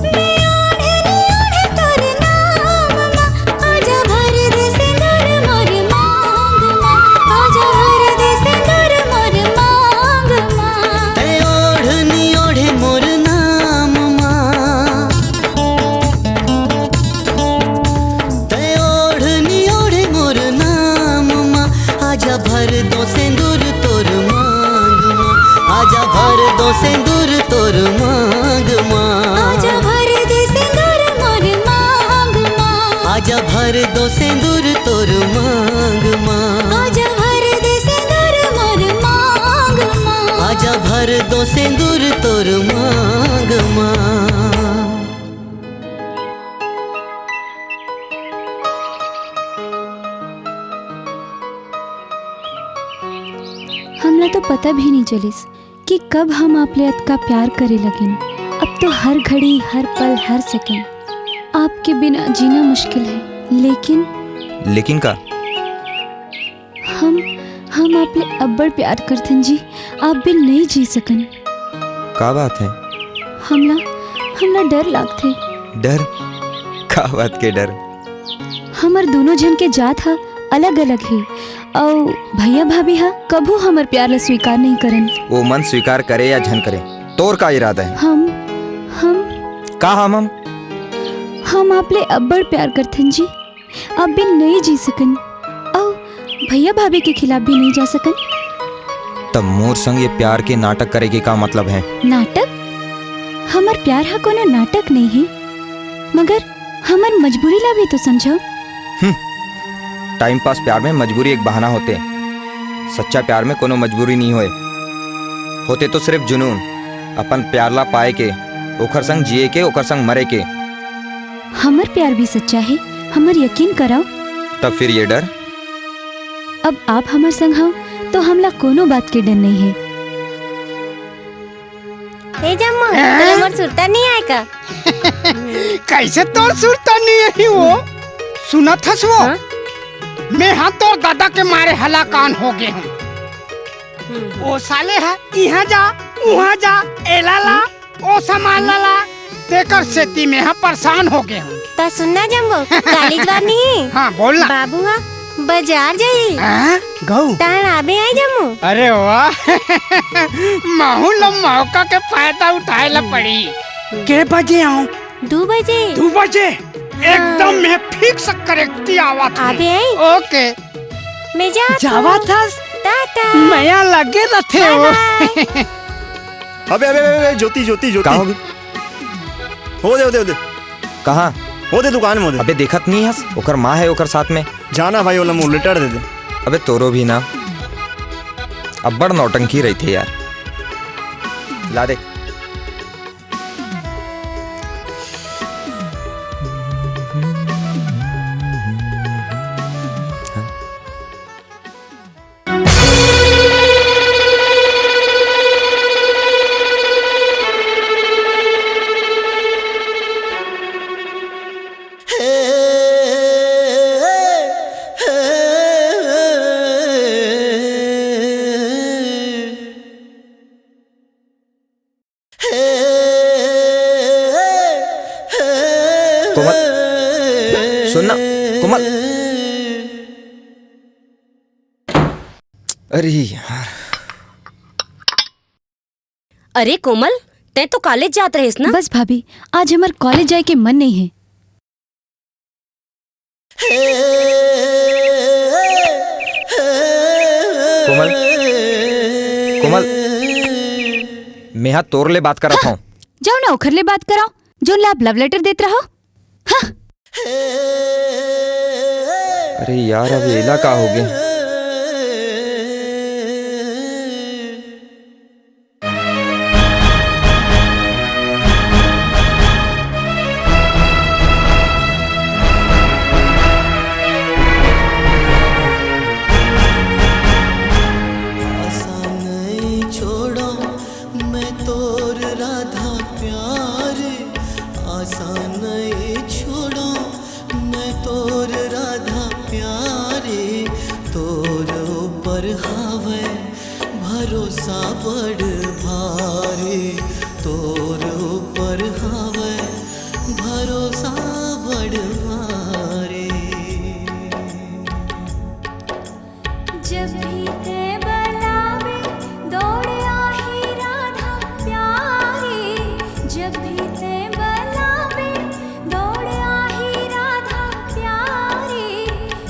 मैं ओढ़नी ओढ़े तोर नाम मा। आजा भर दे सिंदूर मोर मांग मा। आजा भर दे सिंदूर मोर मांग मा। तै ओढ़नी ओढ़े मोर नाम मा। तै ओढ़नी ओढ़े मोर नाम मा। आजा भर दो सिंदूर तोर मांग मा। आजा भर दो सिंदूर तोर मांग मा। आजा भर दे सिंदूर मोर मांग मा। आजा भर दो सिंदूर तोर मांग मा। आजा भर दे सिंदूर मोर मांग मा। आजा भर दो सिंदूर तोर मांग मा। हमला तो पता भी नहीं चलिस कि कब हम आप ले अतका प्यार करे लगिन। अब तो हर घड़ी, हर पल, हर सेकंड आपके बिना जीना मुश्किल है। लेकिन लेकिन का? हम हम आप ले अब्बड़ प्यार करथन जी, आप बिन नहीं जी सकन। का बात है? हमला हमला डर लागथे। डर? का बात के डर? हमर दोनों झन के जात ह अलग-अलग हे, अउ भैया भाभी ह कभू हमर प्यार ला स्वीकार नहीं करन। वो मन स्वीकार करे या झन करे, तोर का इरादा है? हम, हम का हम, हम? हम आप ले अब्बड़ प्यार करथन जी, आप बिन नहीं जी सकन, अउ भैया भाभी के खिलाफ भी नहीं जा सकन। तब मोर संग ये प्यार के नाटक करे के का मतलब है? नाटक? हमर प्यार ह कोनो नाटक नहीं हे, मगर हमर मजबूरी ला भी तो समझव। हम्म, टाइम पास प्यार में मजबूरी एक बहाना होथे। सच्चा प्यार में कोनो मजबूरी नहीं होय, होथे तो सिर्फ जुनून, अपन प्यार ला पाए के, ओखर संग जिए के, ओखर संग मरे के। हमर प्यार भी सच्चा हे, हमर यकीन करव। तब फिर ये डर? अब आप हमर संग हव, तो हमला कोनो बात के डर नहीं हे। ए जम्मू, हाँ? तोला मोर सुरता नहीं आय का? कैसे तोर सुरता नहीं आही वो? सुनत हस वो? हाँ? मैं हा तोर दादा के मारे हलाकान हो गे हूँ। हम्म। वो साले हा इहाँ जा, उहाँ जा, एला ला, ओ सामान ला ला, तेकर सेती मैं हा परेशान हो गे हूँ। सुनना जम्मो, काली जवार नहीं। हाँ, बोलना। बाबू हा बाजार जाही। हाँ? गऊ। तहन आबे आई जम्मो। अरे वाह। महू ल मौका के फायदा उठाए ला पड़ी। के बजे आऊं? दू बजे। दू बजे? हाँ। एकदम मैं fix करेक्टी आवत हूँ। आबे आई। OK। मैं जात जावत हूँ। हस? टाटा। मया लगे रथे bye वो। Bye। अबे, अबे, अबे, अबे, ज्योति, ज्योति, ज्योति। का होगे? हो दे, हो दे, हो दे। कहाँ? हो दे दुकान में हो दे। अबे देखत नहीं हस, ओकर माँ है ओकर साथ में। जाना भाई, ओला मुँह लेटर दे दे। अबे तोरो भी ना, अब्बड़ नौटंकी रहिथे यार। ला दे। कोमल, सुन ना, कोमल। अरे यार। अरे कोमल, तैं तो कॉलेज जात रहेस ना? बस भाभी, आज हमर कॉलेज जाए के मन नहीं है। कोमल, कोमल, मेहा तोर ले बात करत हूँ। जाओ ना, ओखर ले बात कराओ, जोन ला आप लव लेटर देत रहो। हाँ। अरे यार, अब एला का होगे? आसान नहीं छोड़ो मैं तोर राधा प्यार, आसान नहीं छोड़ो मैं तोर राधा प्यार, तोर ऊपर हावे भरोसा बड़ भारी, तोर ऊपर हावे भरोसा बड़ भारी। जब भी तैं बलावे, दौड़ आही राधा प्यारी। जब भी तैं बलावे, दौड़ आही राधा प्यारी।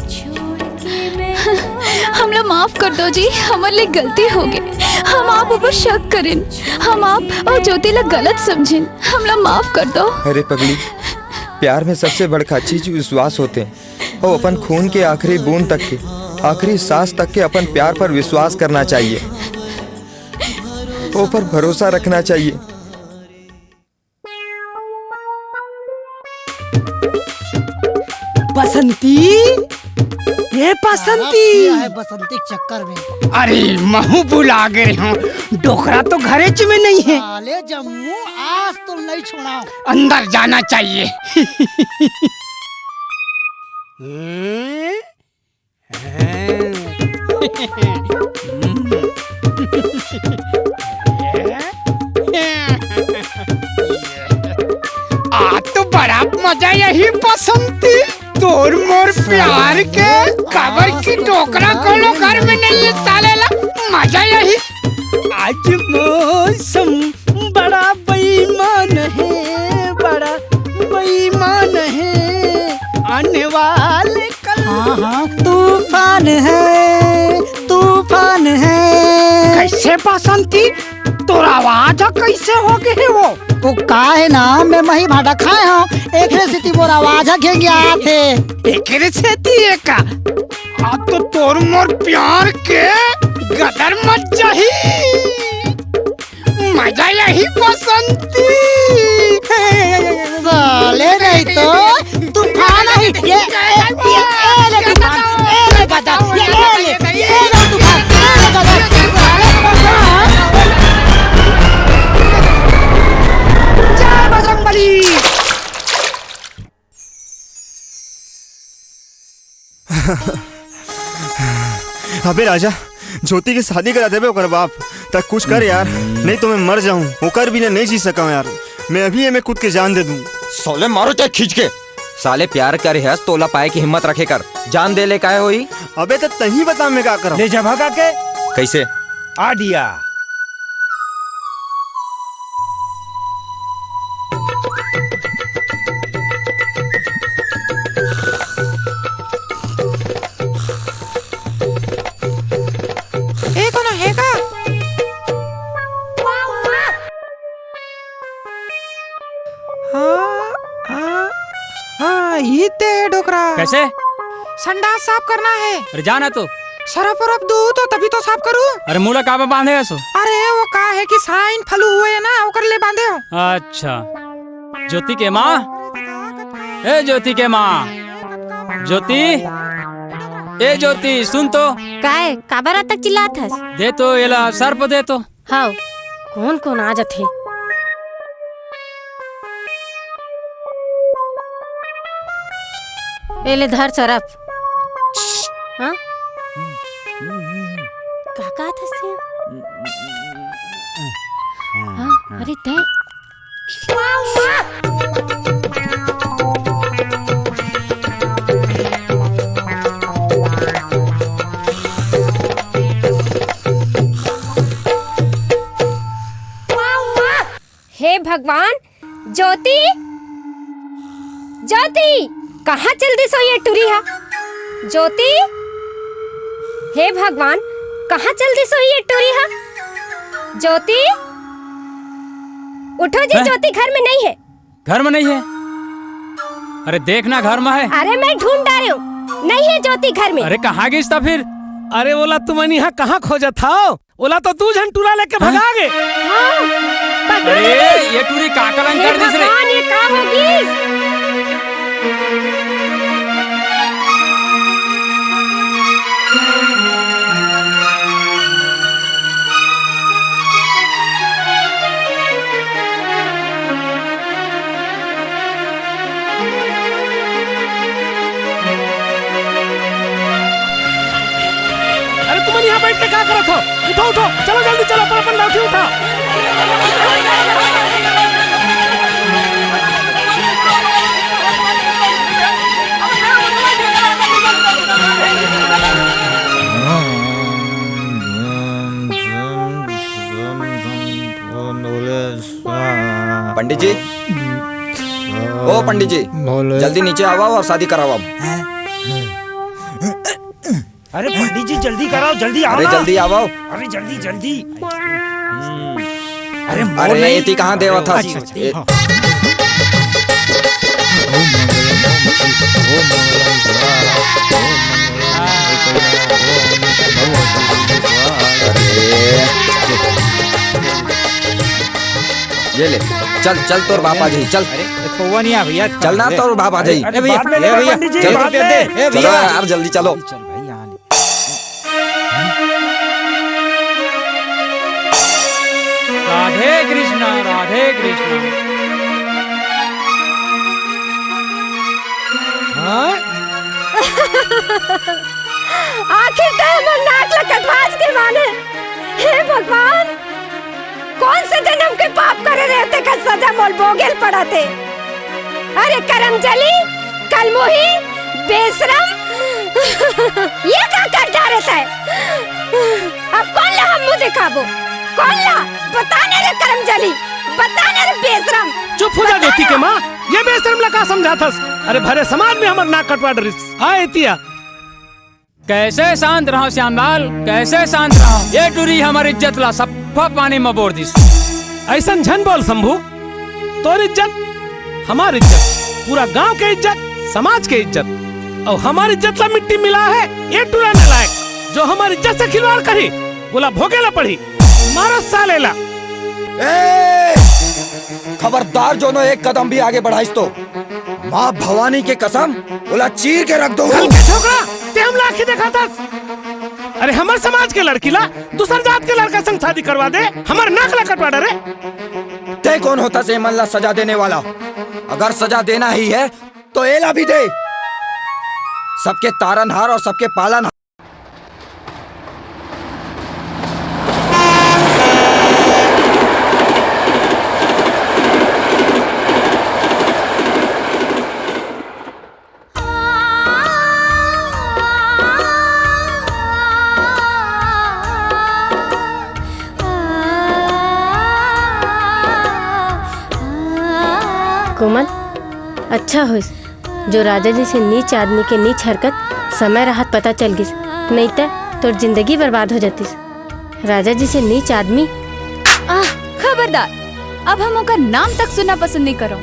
छोड़ के मैं तोला हमला माफ कर दो जी, हमर ले गलती होगे। हम आप ऊपर शक करिन, हम आप अउ ज्योति ला गलत समझिन, हमला माफ कर दो। अरे पगली, प्यार में सबसे बड़का चीज विश्वास होथे। अउ अपन खून के आखिरी बूंद तक के, आखिरी सांस तक के अपन प्यार पर विश्वास करना चाहिए, ओ पर भरोसा रखना चाहिए। बसंती, ये बसंती। सारा पिया है बसंती के चक्कर में। अरे, महू भुला गे हूँ, डोकरा तो घरेच में नहीं है। साले जम्मू, आज तो नहीं छोड़ा। अंदर जाना चाहिए। हम्म? आज तो बड़ा मजा आही बसंती, तोर मोर प्यार के। काबर कि डोकरा कोनो घर में नहीं है, साले ला मजा आही। आज मौसम बड़ा बेईमान है, बड़ा बेईमान है। आने वाले कल हाँ, हाँ, तूफान है, तूफान है। कैसे बसंती, तोर आवाज ह कैसे हो गए वो? वो का है ना, मैं मही भाटा खाए हूँ, एकरे सेती मोर आवाज ह घेंगियाथे। एकरे सेती ए का? आ तो तोर मोर प्यार के गदर मच जाही। मजा आही बसंती। साले नहीं तो तूफान आही। ये, ये, ये, ये ले तूफान, ये ले गदर, ये, ये ले, ये ले तूफान, ये ले गदर। साले तूफान। जय बजरंगबली। अबे राजा, ज्योति के शादी करा देबे ओकर बाप। त कुछ कर यार, नहीं तो मैं मर जाऊं। ओकर बिना नहीं जी सकूं यार। मैं अभी एमे कूद के जान दे दूं। साले मारो चाहे खींच के। साले प्यार करे हस, तोला पाए के हिम्मत रखे कर। जान दे ले काय होही? अबे त तहीं बता मैं का करंव। ले जा भगा के। कइसे? आ दिया। ए, कोनो हे का? हाँ, हाँ, हाँ, इही ते हे डोकरा। कइसे? संडास साफ करना हे। अरे जा ना तो। सरफ उरफ दू तो तभी तो साफ करूँ। अरे मुँह ला काबर बांधे हस? अरे वो का हे कि साइन फलू हुए हे ना, ओकर ले बांधे हँव। अच्छा। ज्योति के माँ, ए ज्योति के माँ, ज्योति, ए ज्योति, सुन तो। काय? काबर अतक चिल्लात हस? दे तो, एला सर्फ दे तो। हव, कोन कोन आ जथे। एले धर सरफ। हाँ? का कहत हस तें? हाँ, अरे तें। हे भगवान, ज्योति, ज्योति, कहाँ चल दिस हो ये टुरी हा? ज्योति, हे भगवान, कहाँ चल दिस हो ये टुरी हा? ज्योति, उठो जी, हैं? ज्योति घर में नहीं है। घर में नहीं है? अरे देखना घर में है। अरे मैं ढूंढ डारे हूँ, नहीं है ज्योति घर में। अरे कहाँ गिस त फिर? अरे ओला तुमन यहाँ कहाँ खोजत हव? ओला तो दू झन टूरा लेके भगा गे। हाँ, पकड़ो अरे, इला। ये टूरी का कलंक हे कर दिस रे? भगवान, ये का हो गिस? अरे तुमन यहाँ बैठ के का करत हो? उठो, उठो, चलो जल्दी चलो, अपन अपन लौठी उठाओ। पंडित जी, ओ पंडित जी, बोले। जल्दी नीचे आवा और शादी करावा। अरे पंडित जी, जल्दी कराओ, जल्दी आओ अरे ना। जल्दी आवा। अरे जल्दी, जल्दी। अरे मोर अरे नहीं। एती कहाँ देवत हस? अच्छा, अच्छा। ए- हाँ। अरे। ये ले, चल, चल, तोर बाप आ जाही, चल। अरे, ये पौवा नहीं आ भैया, चल ना, ले। तोर बाप आ जाही। अरे भैया, बाद में ए लेना भैया, पंडित जी, चल। बाद रुपया दे, में। ए चलो भैया। यार, जल्दी चलो। चल भाई, यहाँ ले। राधे कृष्णा, राधे कृष्णा। हाँ? आखिर तैं हमर नाक ला कटवास के माने। हे भगवान, कौन से जन्म के पाप करे रहे, तेकर सजा मोल भोगेल पड़त हे। अरे करमजली, कलमुही, बेशरम, ये का कर डारे तैं? अब कोन ला हम मुँह दिखाबो? कोन ला? बता ना रे करमजली, बता ना रे बेशरम। चुप हो जा बता ज्योति ना। के माँ, ये बेशरम ला का समझाथस? अरे भरे समाज में हमर नाक कटवा डरिस। आ एतिया। कैसे शांत रहंव श्यामलाल, कैसे शांत रहंव? ये टुरी हमर इज्जत ला सफा पानी म बोर दिस। अइसन झन बोल शंभू, तोर इज्जत, हमर इज्जत, पूरा गांव के इज्जत, समाज के इज्जत, अउ हमर इज्जत ला मिट्टी मिला हे ये टुरा नालायक, जो हमर इज्जत से खिलवाड़ करही, ओला भोगे ला पड़ही। मारो साले ला। ए! खबरदार, जोनो एक कदम भी आगे बढ़ाइस तो माँ भवानी के कसम, ओला चीर के रख दो। हल्के छोकरा, तें हमला आँखी देखाथस? अरे, हमर समाज के लड़की ला दूसर जात के लड़का संग शादी करवा दे, हमर नाक ला कटवा डरे। तें कोन होथस ए मन ला सजा देने वाला? अगर सजा देना ही है, तो एला भी दे। सबके तारनहार और सबके पालनहार। अच्छा होइस, जो राजा जी से नीच आदमी के नीच हरकत समय रहत पता चल गिस, नइ त तोर जिंदगी बर्बाद हो जातिस। राजा जी से नीच आदमी। आह, खबरदार, अब हम ओकर नाम तक सुनना पसंद नइ करौं।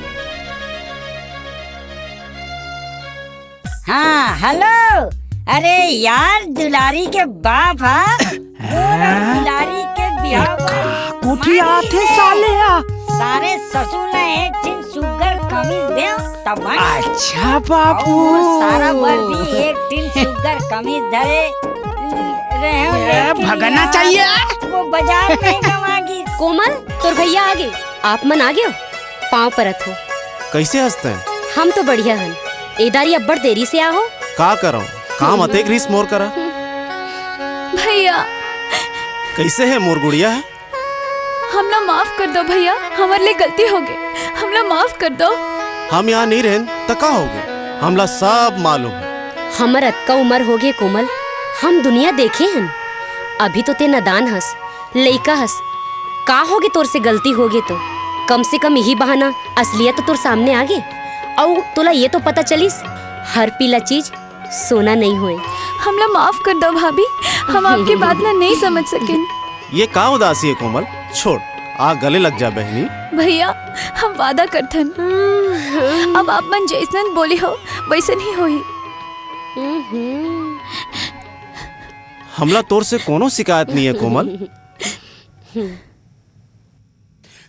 हाँ, हेलो। अरे यार, दुलारी के बाप हा। वो ना, दुलारी के बिहाव बर कोठी मांगिस आथे हे। साले हा। सारे ससुर ला एक ठिन सुग्घर कमीज देव, तब बन। अच्छा बाबू। अउ सारा बर भी एक ठिन सुग्घर कमीज धरे रहे हो, ए, लेकिन भगना यार, चाहिए। वो बाजार नहीं गवागी। कोमल, तोर भैया आगे। आप मन आगे हो? पाँव परत हो। कइसे हस तैं? हम तो बढ़िया हन। ए दारी अब्बड़ देरी से आ हो। का करौं? काम अतेक रिहिस मोर करा। भैया। कइसे हे मोर गुड़िया? हमला माफ कर दो भैया, हमर ले गलती होगे, हमला माफ कर दो। हम यहाँ नइ रहेन त का होगे? हमला सब मालूम हे। हमर अतका उमर होगे कोमल, हम दुनिया देखे हन। अभी तो तैं नदान हस, लइका हस, का होगे तोर से गलती होगे तो? कम से कम इही बहाना असलियत तो तोर सामने आगे, अउ तोला ये तो पता चलिस हर पीला चीज सोना नइ होय। हमला माफ कर दो भाभी, हम आपके बात ला नइ समझ सकेन। ये का उदासी हे कोमल? छोड़, आ गले लग जा बहनी। भैया, हम वादा करथन, अब आप मन जइसन बोले हो वइसन ही होही। हमला तोर से कोनो शिकायत नइ हे कोमल।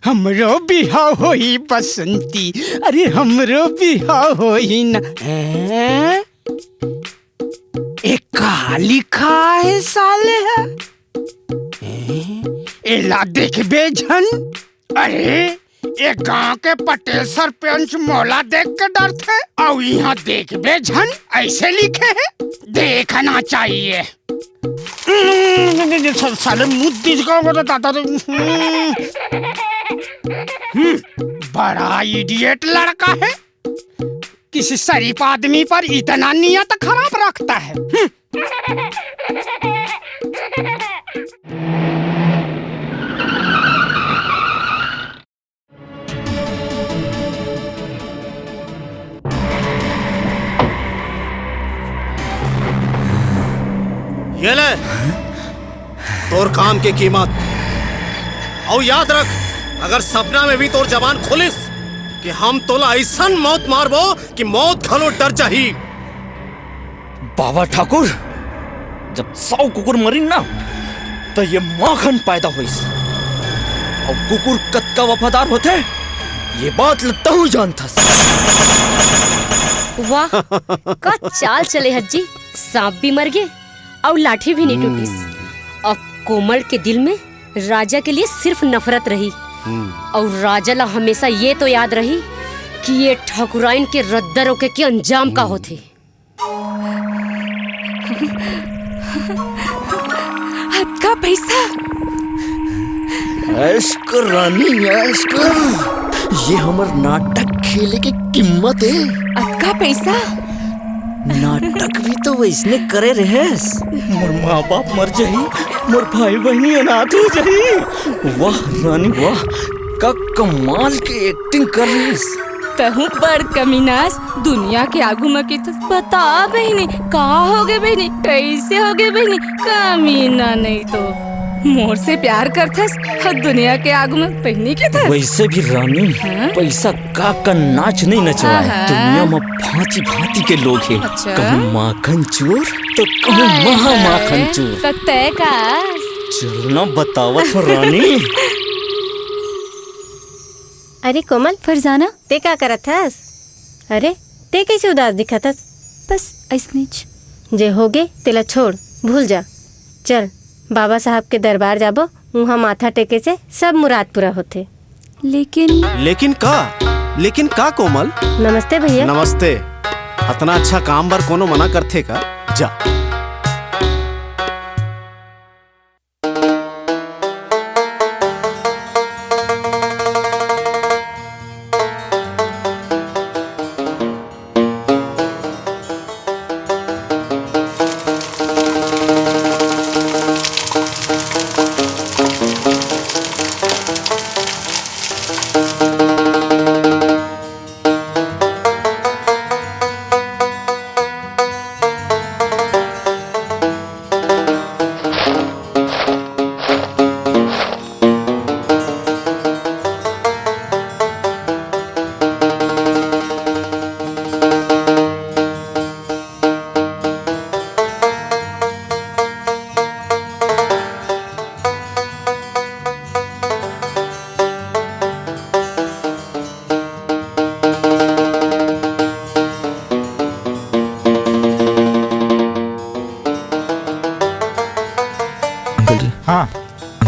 हमरो बिहाव होही बसंती, अरे हमरो बिहाव होही ना। हैं? ए का लिखा हे साले हा? हैं? एला देखबे झन। अरे, ए गांव के पटेल सरपंच मोला देख के डरथे, अउ इहां देखबे झन, अइसे लिखे हे, देखना चाहिए। हम्म, साले मुद्दी का बोला दादा रे। हम्म। हम्म, बड़ा idiot लड़का हे। किसी शरीफ आदमी पर इतना नियत खराब रखता है। हम्म। ये ले, तोर काम के कीमत। अउ याद रख, अगर सपना में भी तोर जबान खोलिस कि हम तोला अइसन मौत मारबो कि मौत घलो डर जाही। बाबा ठाकुर, जब सौ कुकुर मरिन ना, त ये माखन पैदा होइस। अउ कुकुर कतका वफादार होथे, ये बात ल तहूं जानथस। वाह, का चाल चले हस जी। सांप भी मर गे अउ लाठी भी नइ टूटिस। अब कोमल के दिल में राजा के लिए सिर्फ नफरत रही। अउ राजा ला हमेशा ये तो याद रही कि ये ठकुराइन के रद्दा रोके के अंजाम का होथे। अतका पैसा? ऐश कर रानी, ऐश कर। ये हमर नाटक खेले के कीमत हे। अतका पैसा? नाटक भी तो वइसने करे रहेस। मोर माँ बाप मर जाही, मोर भाई बहिनी अनाथ हो जाही। वाह रानी वाह, का कमाल के acting कर रहिस। तहूँ बड़ कमीनास, दुनिया के आगू म किथस। बता बहिनी, का होगे बहिनी, कइसे होगे बहिनी? कमीना नहीं तो मोर से प्यार करथस, अउ दुनिया के आगू म बहिनी किथस। वइसे भी रानी, हाँ? पइसा का का नाच नहीं नचवाय। आहा। दुनिया म भांति भांति के लोग हे। अच्छा। कहूँ माखन चोर तो कहूँ हाय महा हाय। माखन चोर। त तय का? चल ना बतावत हो रानी। अरे कोमल, फरजाना। ते का करत हस? अरे, ते कइसे उदास दिखत हस? बस अइसनेच। जे होगे, तेला छोड़, भूल जा। चल, बाबा साहब के दरबार जाबो, उहाँ माथा टेके से सब मुराद पूरा होथे। लेकिन लेकिन का? लेकिन का कोमल? नमस्ते भैया। नमस्ते। अतना अच्छा काम बर कोनो मना करथे का? जा।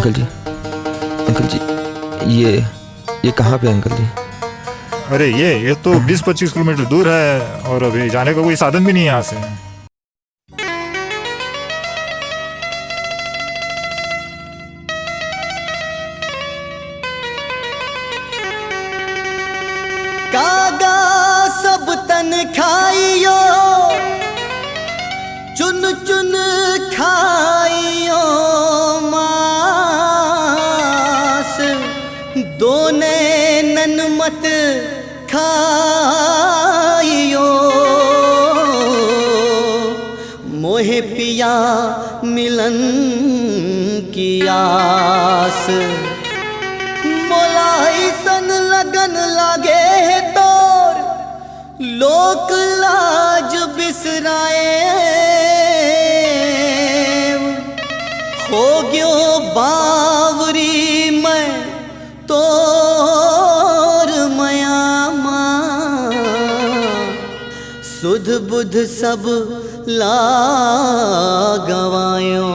अंकल जी, अंकल जी, ये, ये कहाँ पे है, अंकल जी? अरे, ये, ये तो बीस पच्चीस किलोमीटर दूर है और अभी जाने का कोई साधन भी नहीं है यहाँ से। कागा सब तन खाइयो, चुन चुन खाइयो मास, दो नैनन मत खाइयो, मोहे पिया मिलन की आस। मोला अइसन लगन लागे हे तोर, लोक लाज बिसराए हो गयो बावरी मैं तोर मया मा। सुध बुध सब ला गवायो।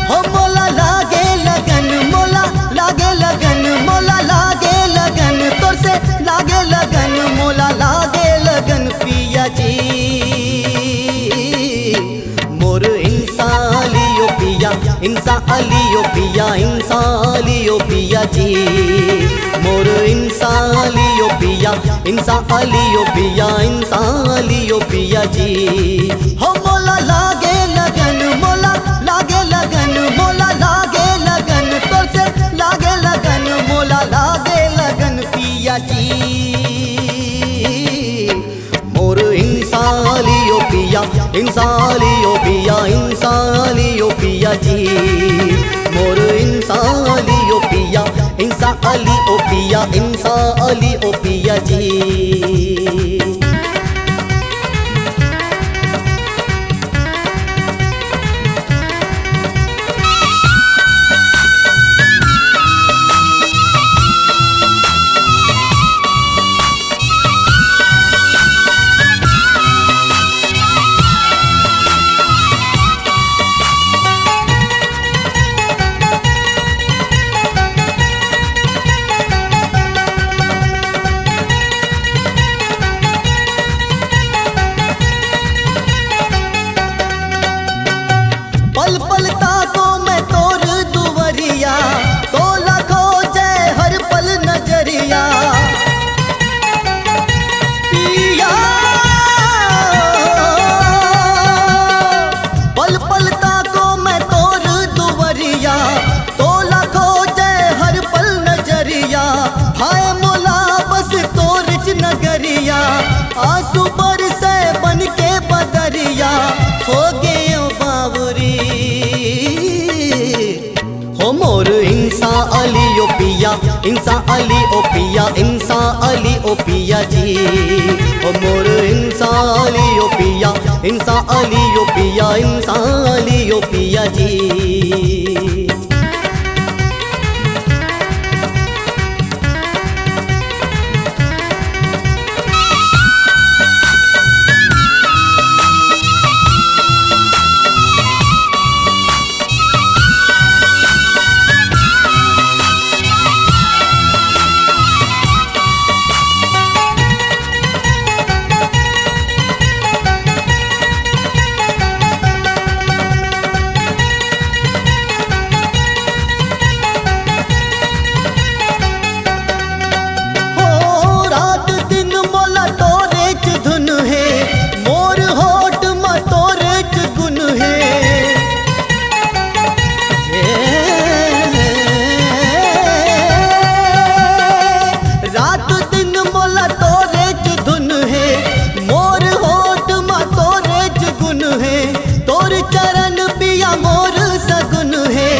हो मोला लागे लगन, मोला लागे लगन, मोला लागे लगन, तोर से लागे लगन, मोला लागे लगन पिया जी। मोर इंसालियो पिया, इंसालियो पिया, इंसालियो पिया जी। मोर इंसालियो पिया, इंसालियो पिया, इंसालियो पिया जी। हो मोला लागे लगन, मोला लागे लगन, मोला लागे लगन, तोर से लागे लगन, मोला लागे लगन पिया जी। मोर इंसालियो पिया, इंसालियो पिया, इंसालियो पिया जी। मोर इंसालियो पिया, इंसालियो पिया, इंसालियो पिया जी। पल पल ताको मैं तोर दुवरिया, तोला खोजे हर पल नजरिया। पिया, पल पल ताको मैं तोर दुवरिया, तोला खोजे हर पल नजरिया। हाय मोला बस तोर च नगरिया, आंसू बरसे बन के बदरिया, हो गयो बावरी। हो मोर इंसालियो पिया, इंसालियो पिया, इंसालियो पिया जी। हो मोर इंसालियो पिया, इंसालियो पिया, इंसालियो पिया जी। हो रात दिन मोला तोरे च धुन हे, मोर होठ म तोरे च गुन हे। रात दिन मोला तोरे च धुन हे, मोर होठ म तोरे च गुन हे। तोर चरण पिया मोर सगुन हे,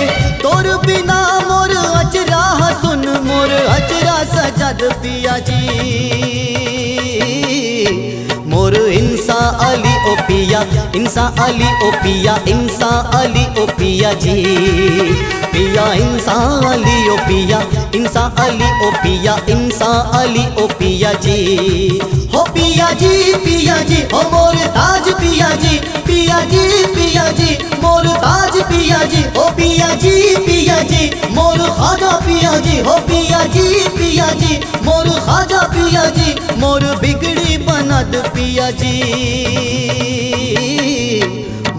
तोर बिना मोर अचरा ह सुन, मोर अचरा सजद पिया जी। मोर इंसा अली ओ पिया, इंसा अली ओ पिया जी, पिया इंसा अली ओ पिया, इंसा अली ओ पिया, इंसा अली ओ पिया जी। हो पिया जी, पिया जी, हो मोर ताज पिया जी, पिया जी, पिया जी, मोर ताज पिया जी, हो पिया जी, पिया जी, मोर खाजा पिया जी, हो पिया जी, पिया जी, मोर खाजा पिया जी, मोर बिगड़ी बनद पिया जी।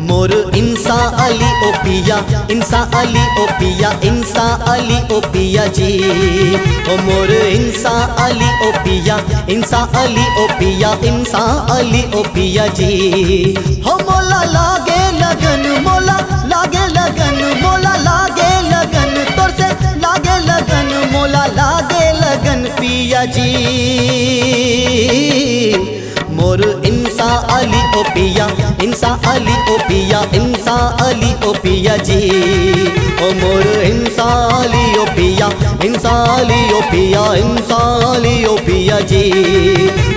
मोर इंसा अली ओ पिया, इंसा अली ओ पिया, इंसा अली ओ पिया जी। ओ मोर इंसा अली ओ पिया, इंसा अली ओ पिया, इंसा अली ओ पिया जी। हो मोला लागे लगन, मोला लागे लगन, मोला लागे लगन, तोर से लागे लगन, मोला लागे लगन पिया जी। मोर इंसा अली ओ पिया, इंसा अली ओ पिया, इंसा अली ओ पिया जी। ओ मोर इंसा अली ओ पिया, इंसा अली ओ पिया, इंसा अली ओ पिया जी।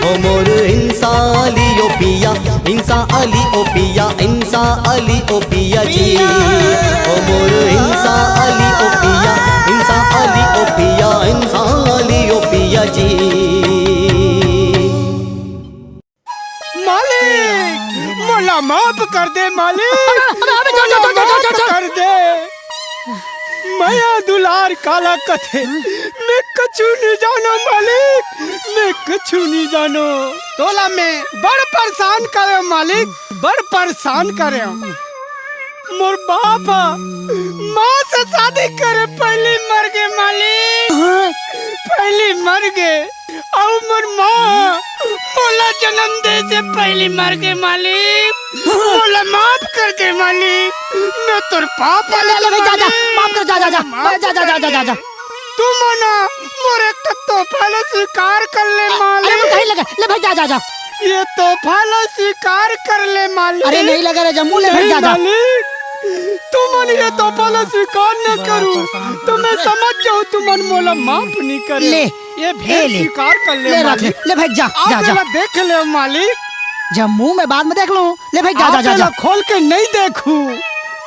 ओ मोर इंसा अली ओ पिया, इंसा अली ओ पिया, इंसा अली ओ पिया जी। ओ मोर इंसा अली ओ पिया, इंसा अली ओ पिया, इंसा अली ओ पिया जी। मालिक, मोला माफ कर दे मालिक। अबे, अबे, अबे, जा, जा, जा, जा, जा, जा, जा। माफ कर दे। मया दुलार काला कथे, मैं कछु नहीं जानो मालिक, मैं कछु नहीं जानो। तोला मैं बड़ परेशान करे मालिक, बड़ परेशान करे। मोर बाप ह माँ से शादी करे पहली मर गे मालिक, हाँ? पहली मर गे। अउ मोर माँ मोला जन्म दे से पहली मर गे मालिक, हाँ? मोला माफ कर दे मालिक, मैं तोर पाप ले, ले, ले, जा, जा, मालिक, माफ कर, जा, जा, जा, माफ जा, जा, जा, कर जा, जा, दे। जा। तू मना मोर एक ठो तोहफा ला स्वीकार कर ले अरे, मालिक। अरे, कहीं लगे, ले भाई, जा, जा, जा। ये तोहफा ला स्वीकार कर ले मालिक। अरे, नहीं लगा रे जम्मू, ले भाई, नहीं जा, जा। मालिक, तुमन ये तोहफा ला स्वीकार न करू, तो मैं समझ जाऊँ तुमन मोला माफ नहीं करे। ले, ये भेंट ले। स्वीकार कर ले ले, रख ले, मालिक। ले भाई, जा, आप जा, जा। मेरा देख ले मालिक। जम्मू मैं बाद में देख लूँ। ले भाई, जा, आप जा, जा, जा। एला खोल के नहीं देखू,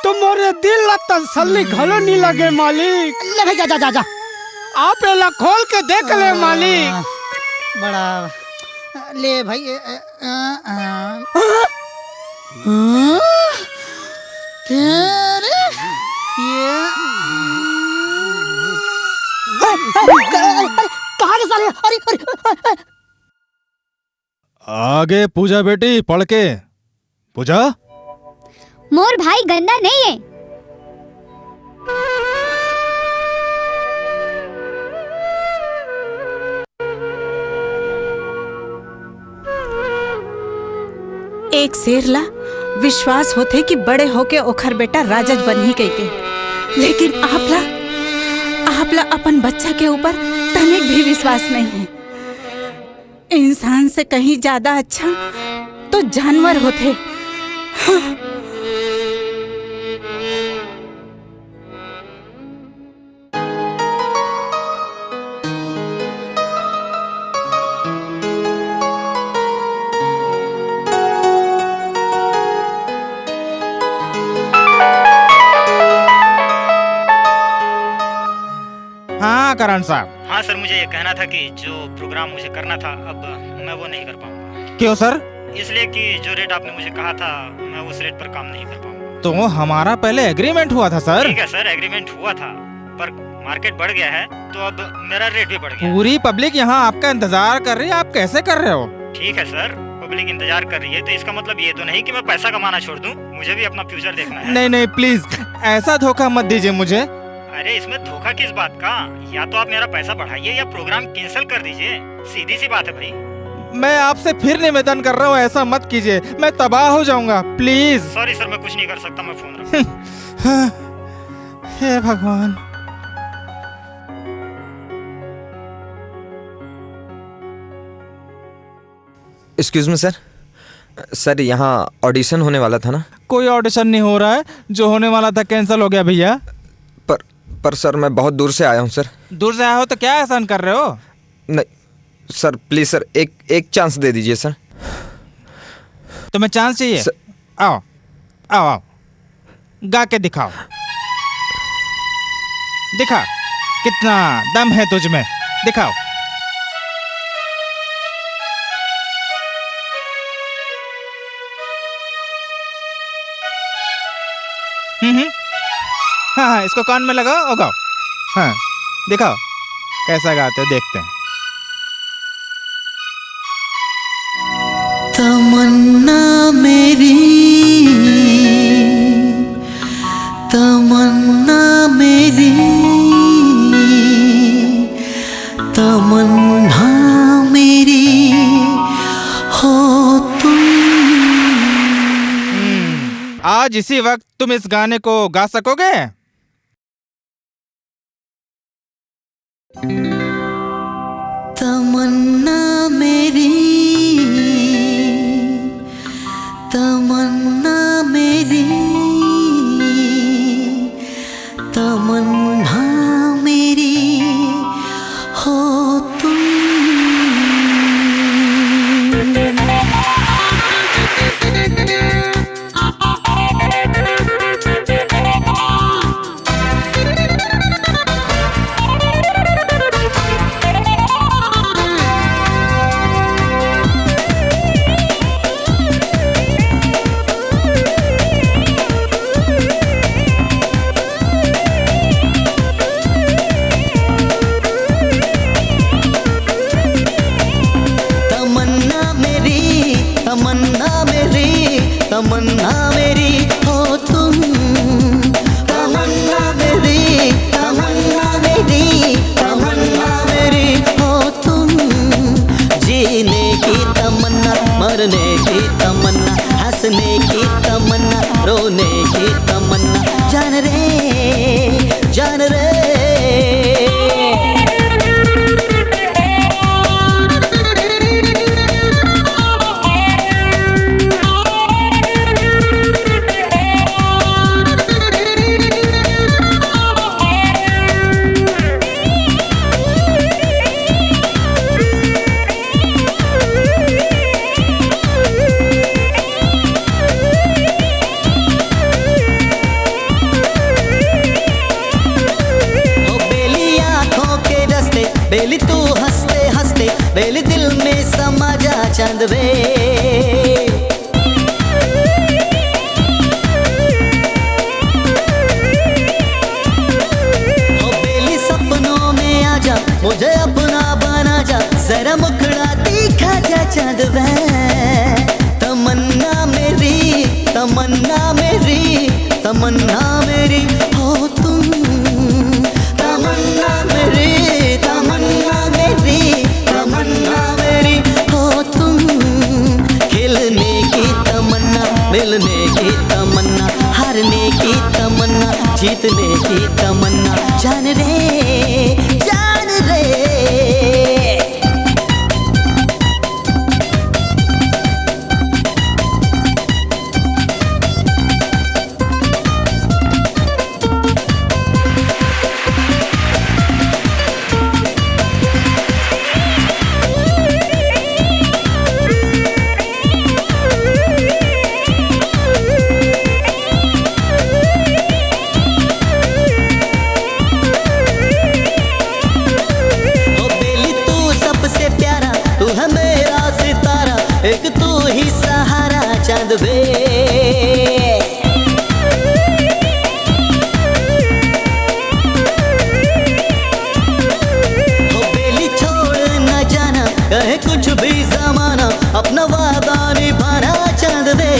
तो मोरे दिल ला तसल्ली घलो नहीं लगे मालिक। ले भाई, जा, जा, जा, जा। आप एला खोल के देख ले मालिक। आ, बड़ा, ले भाई, ए, ए, आ, आ। हाँ? क्या रे? ये अरे, अरे, अरे, कहाँ रे साले? अरे, अरे, अरे, अरे। आगे पूजा बेटी, पढ़ के। पूजा? मोर भाई गंदा नहीं है। एक शेर ला विश्वास होथे कि बड़े होके ओखर बेटा राजज बनही कहिके, लेकिन आप ला, आप ला अपन बच्चा के ऊपर तनिक भी विश्वास नहीं है। इंसान से कहीं ज्यादा अच्छा तो जानवर होथे। हाँ। हाँ, करण साहब। हाँ सर, मुझे ये कहना था कि जो प्रोग्राम मुझे करना था, अब मैं वो नहीं कर पाऊंगा। क्यों सर? इसलिए कि जो रेट आपने मुझे कहा था, मैं उस रेट पर काम नहीं कर पाऊंगा। तो हमारा पहले एग्रीमेंट हुआ था सर। ठीक है सर, एग्रीमेंट हुआ था, पर मार्केट बढ़ गया है, तो अब मेरा रेट भी बढ़ गया है। पूरी पब्लिक यहाँ आपका इंतजार कर रही है, आप कैसे कर रहे हो? ठीक है सर, पब्लिक इंतजार कर रही है, तो इसका मतलब ये तो नहीं कि मैं पैसा कमाना छोड़ दूं, मुझे भी अपना फ्यूचर देखना है। नहीं, नहीं, प्लीज, ऐसा धोखा मत दीजिए मुझे। अरे, इसमें धोखा किस बात का? या तो आप मेरा पैसा बढ़ाइए या प्रोग्राम कैंसिल कर दीजिए, सीधी सी बात है भाई। मैं आपसे फिर निवेदन कर रहा हूँ, ऐसा मत कीजिए, मैं तबाह हो जाऊंगा, प्लीज। सॉरी सर, मैं कुछ नहीं कर सकता, मैं फोन रखता हूँ। हे भगवान। एक्सक्यूज मी सर, सर, यहाँ ऑडिशन होने वाला था ना? कोई ऑडिशन नहीं हो रहा है, जो होने वाला था कैंसिल हो गया भैया। पर, पर सर, मैं बहुत दूर से आया हूँ सर। दूर से आया हो तो क्या एहसान कर रहे हो? नहीं सर, प्लीज सर, एक, एक चांस दे दीजिए सर। तुम्हें चांस चाहिए? सर, आओ, आओ, आओ, गा के दिखाओ। दिखा, कितना दम है तुझ में, दिखाओ। हम्म, हम्म। हाँ, हाँ, इसको कान में लगाओ और गाओ। हाँ, दिखाओ, कैसा गाते हो, देखते हैं। तमन्ना मेरी, तमन्ना मेरी, तमन्ना मेरी हो तुम। हम्म, आज इसी वक्त तुम इस गाने को गा सकोगे? तमन्ना मेरी, तमन्ना मेरी, तमन्ना मेरी हो तुम। तमन्ना मेरी, तमन्ना मेरी, तमन्ना मेरी हो तुम। तमन्ना मेरी, तमन्ना मेरी, तमन्ना मेरी हो तुम। जीने की तमन्ना, मरने की तमन्ना, हंसने की तमन्ना, रोने की तमन्ना, जान रे, जान रे। ओ बेली आँखों के रस्ते, बेली तू हंसते हंसते, बेली दिल में समा जा चांद वे। ओ बेली सपनों में आ जा, मुझे अपना बना जा, जरा मुखड़ा दिखा जा चांद वे। तमन्ना मेरी, तमन्ना मेरी, तमन्ना मेरी हो तुम। तमन्ना मेरी, तमन्ना मेरी, तमन्ना मेरी हो तुम। खिलने की तमन्ना, मिलने की तमन्ना, हारने की तमन्ना, जीतने की तमन्ना, जान रे, जान रे। ओ बेली तू सबसे प्यारा, तू है मेरा सितारा, एक तू ही सहारा चांद वे। ओ बेली छोड़ न जाना, कहे कुछ भी जमाना, अपना वादा निभाना चांद वे।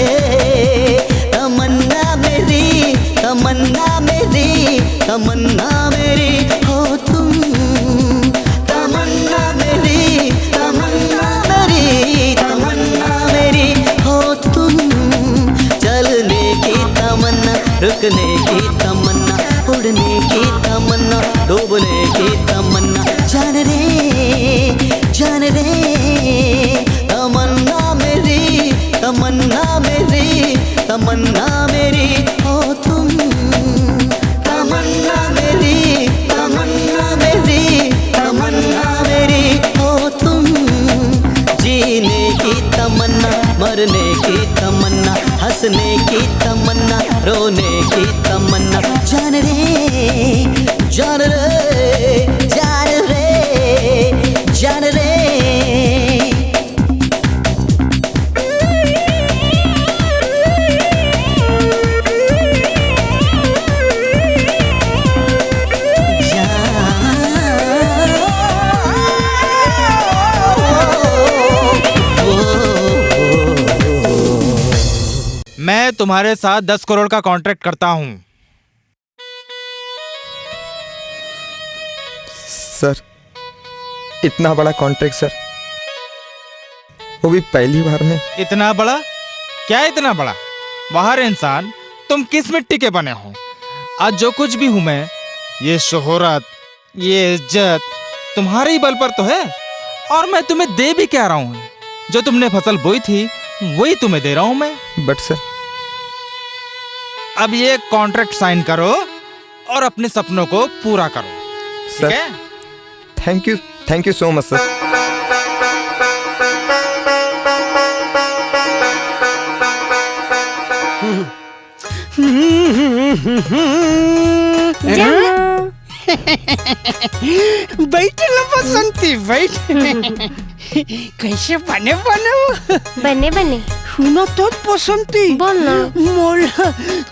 तमन्ना मेरी, तमन्ना मेरी, तमन्ना मेरी हो तुम। तमन्ना मेरी, तमन्ना मेरी, तमन्ना मेरी हो तुम। चलने की तमन्ना, रुकने की तमन्ना, उड़ने की तमन्ना, डूबने की तमन्ना, जान रे, जान रे। तमन्ना मेरी, तमन्ना मेरी, तमन्ना मेरी हो तुम। तमन्ना मेरी, तमन्ना मेरी, तमन्ना मेरी हो तुम। जीने की तमन्ना, मरने की तमन्ना, हंस रोने की तमन्ना, रोने की तमन्ना, जान रे, जान रे, जान रे, जान रे। मैं तुम्हारे साथ दस करोड़ का कॉन्ट्रैक्ट करता हूँ। सर, इतना बड़ा कॉन्ट्रैक्ट सर, वो भी पहली बार में। इतना बड़ा? क्या इतना बड़ा? बाहर इंसान, तुम किस मिट्टी के बने हो? आज जो कुछ भी हूँ मैं, ये शोहरत, ये इज्जत तुम्हारे ही बल पर तो है। और मैं तुम्हें दे भी क्या रहा हूँ? जो तुमने फसल बोई थी, वही तुम्हें दे रहा हूँ मैं। बट सर, अब ये कॉन्ट्रैक्ट साइन करो और अपने सपनों को पूरा करो, ठीक सर। है? Thank you, thank you so much, sir. Jammu. बैठ ना बसंती, बैठ। कैसे बने बने हो? बने बने। सुनो तो बसंती। बोल ना। मोला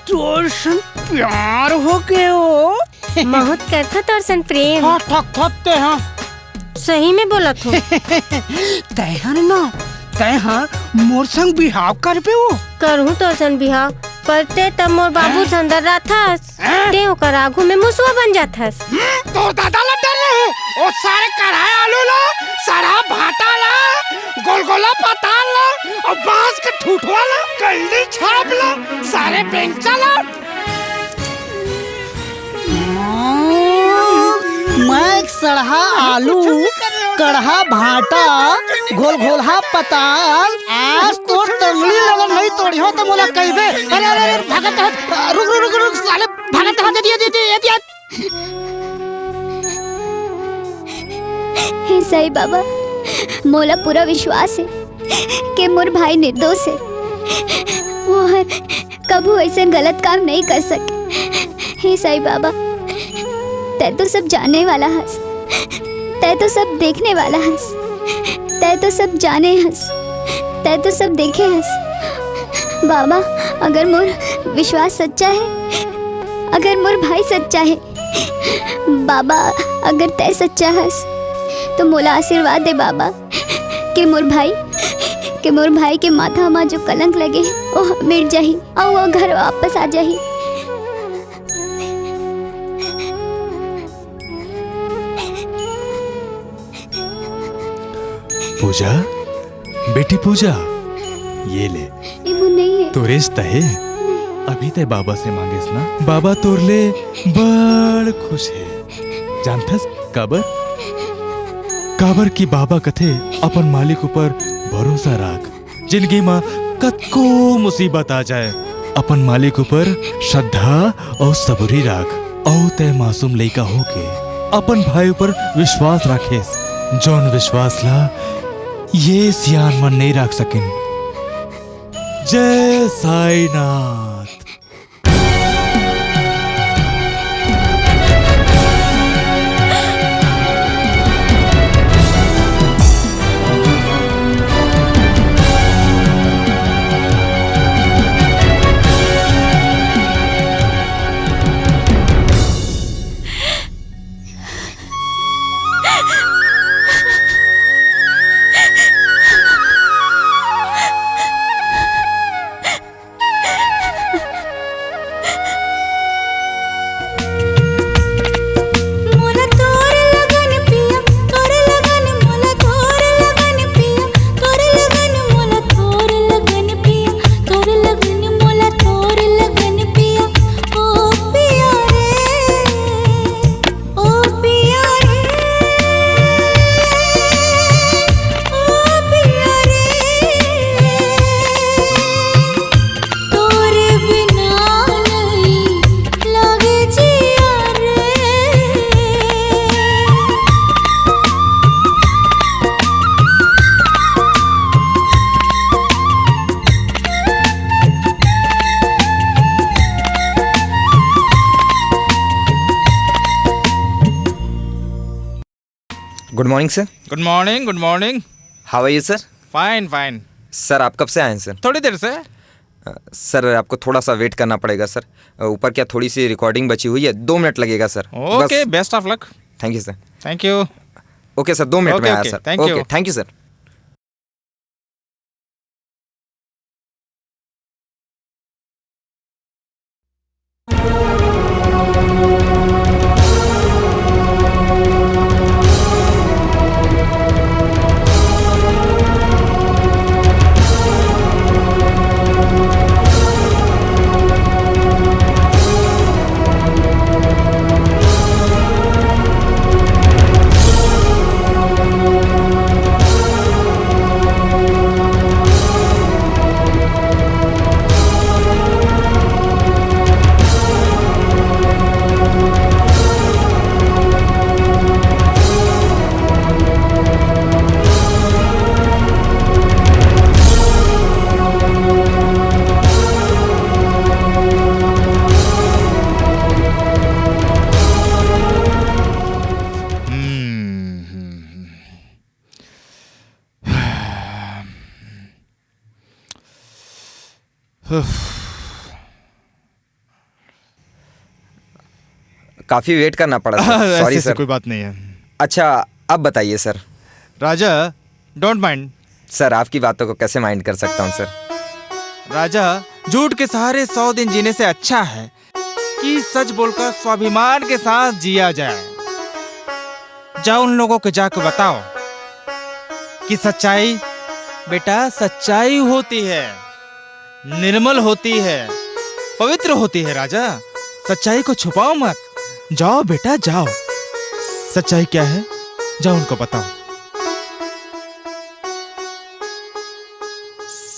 तोर संग प्यार हो गए हो। बहुत करथो तोर सन प्रेम। हाँ, थक थक ते हाँ। सही में बोलत हो। तैं हर ना, तैं हर मोर संग बिहाव करबे वो। करहूँ तोर सन बिहाव, पर ते तब मोर बाबू हाँ? संदर रहथस। हाँ? ते ओकर आगू में मुसवा बन जाथस। हम्म, तोर दादा ला डर रहे, ओ सारे कढ़ाई आलू ला, सड़ा भाटा ला, गोलगोला पताल ला, और बांस के ठुठवा ला, कल्ली छाप ला, सारे बेंचा ला, मैं सड़हा आलू, कड़हा भाटा, घोलघोलहा पताल, आज तोर टंगड़ी लगन नहीं तोड़िहो त मोला कहिबे। अरे, अरे, अरे, भागत कहाँ? रुक, रुक, रुक, रुक, साले, भागत कहाँ? दे दिया, दे दिया, दे दिया। हे साईं बाबा, मोला पूरा विश्वास हे के मोर भाई निर्दोष हे। वो हर कभू अइसन गलत काम नहीं कर सके। हे साईं बाबा, तैं तो सब जाने वाला हस, तैं तो सब देखने वाला हस, तैं तो सब जाने हस, तैं तो सब देखे हस। बाबा, अगर मोर विश्वास सच्चा हे, अगर मोर भाई सच्चा हे, बाबा, अगर तैं सच्चा हस, तो मोला आशीर्वाद दे बाबा, के मोर भाई, के मोर भाई के माथा मा जो कलंक लगे हे, वो मिट जाही, अउ वो घर वापस आ जाही। पूजा, बेटी पूजा, ये ले। ए, वो नहीं है। तोरेस तहे? अभी तैं बाबा से मांगेस ना, बाबा तोर ले बड़ खुश हे। जानथस काबर? काबर कि बाबा कथे, अपन मालिक ऊपर भरोसा राख। जिंदगी म कतको मुसीबत आ जाए, अपन मालिक ऊपर श्रद्धा अउ सबुरी राख। अउ तैं मासूम लइका होके अपन भाई ऊपर विश्वास राखेस, जौन विश्वास ला ये सियान मन नइ राख सकिन। जय Sainath. Morning sir. Good morning, good morning. How are you sir? Fine, fine. Sir, आप कब से आए हैं सर? थोड़ी देर से। अ, सर, आपको थोड़ा सा वेट करना पड़ेगा सर। अ, ऊपर क्या थोड़ी सी रिकॉर्डिंग बची हुई है, दो मिनट लगेगा sir. Okay, best of luck. Thank you sir. Thank you. Okay sir, दो मिनट में आया sir. Okay, thank you sir. काफी वेट करना पड़ा सर। Sorry sir. कोई बात नहीं है। अच्छा, अब बताइए sir. Raja, don't mind. Sir, आपकी बातों को कैसे माइंड कर सकता हूँ सर? राजा, झूठ के सहारे सौ दिन जीने से अच्छा है कि सच बोलकर स्वाभिमान के साथ जिया जाए। जाओ, उन लोगों को जाकर बताओ कि सच्चाई, बेटा, सच्चाई होती है, निर्मल होती है, पवित्र होती है। राजा, सच्चाई को छुपाओ मत। जाओ बेटा, जाओ। सच्चाई क्या है, जाओ उनको बताओ।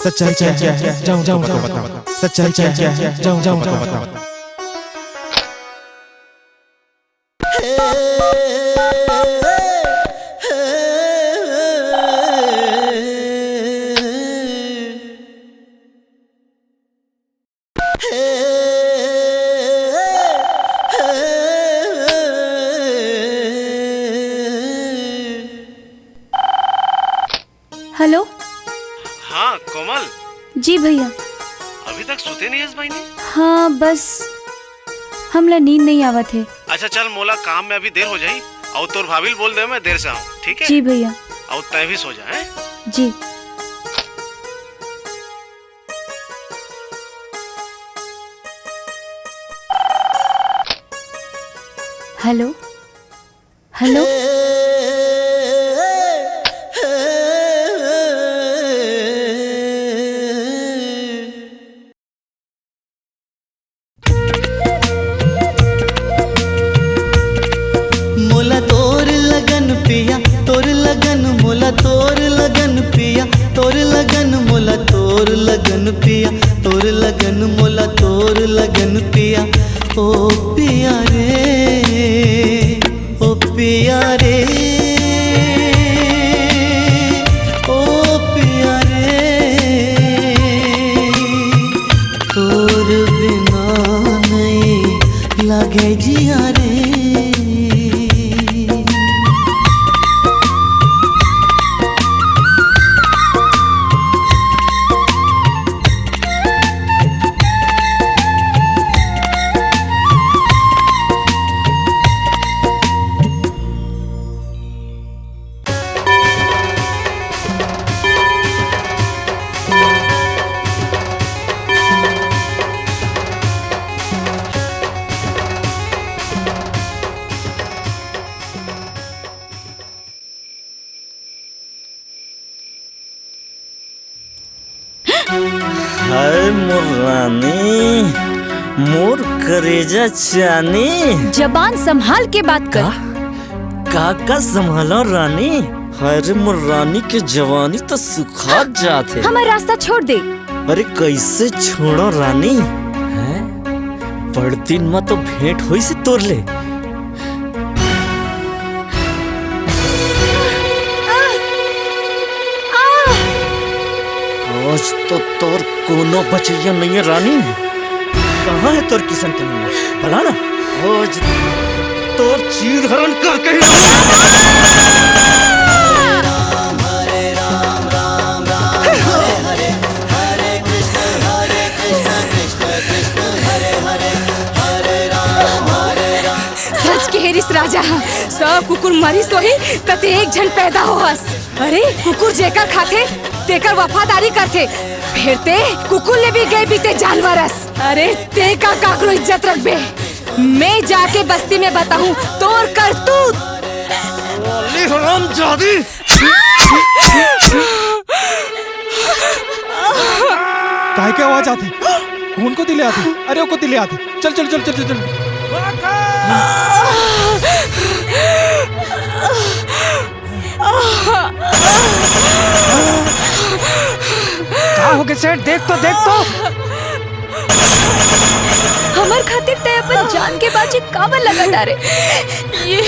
सच्चाई क्या है, जाओ उनको बताओ। सच्चाई क्या है, जाओ उनको बताओ। हेलो। हाँ कोमल। जी भैया। अभी तक सुते नहीं हस बहिनी? हाँ, बस हमला नींद नहीं आवत हे। अच्छा चल, मोला काम में अभी देर हो जाही, अउ तोर भाभी ल बोल दे मैं देर से आऊँ, ठीक है? जी भैया। अउ तैं भी सो जा, हैं? जी। हेलो। हेलो। मोला तोर लगन पिया, तोर लगन मोला तोर लगन पिया, तोर लगन मोला तोर लगन पिया, तोर लगन मोला तोर लगन पिया। ओ पिया रे, ओ पिया रे, ओ पिया रे, तोर बिना नहीं लागे जिया रे। हाय मोर रानी, मोर करेजा चानी। जबान संभाल के बात कर। का? का, का संभालो रानी? अरे मोर रानी के जवानी तो सुखा जात हे। हमर रास्ता छोड़ दे। अरे कैसे छोड़ो रानी? हैं? बड़ दिन म तो भेंट होइस तोर ले। आज तो तोर कोनो बचैया नहीं है रानी। कहाँ है तोर किशन कन्हैया? बला ना। आज तोर चीर हरण करके ही जा, सौ कुकुर मरिस होही, त ते एक झन पैदा होहस। अरे, कुकुर जेकर खाथे, तेकर वफादारी करथे। फेर ते कुकुर ले भी गए बीते जानवर अस। अरे, ते का काकरो इज्जत रखबे? मैं जाके बस्ती में बताहूँ तोर करतूत। अली हरामजादी। काय के आवाज आथे? कोन कोती ले आथे? अरे, ओ कोती ले आथे। चल, चल, चल, चल, चल, चल। का होगे सेठ? देख तो, देख तो। हमर खातिर तैं अपन जान के बाजी काबर लगात हस रे? ये,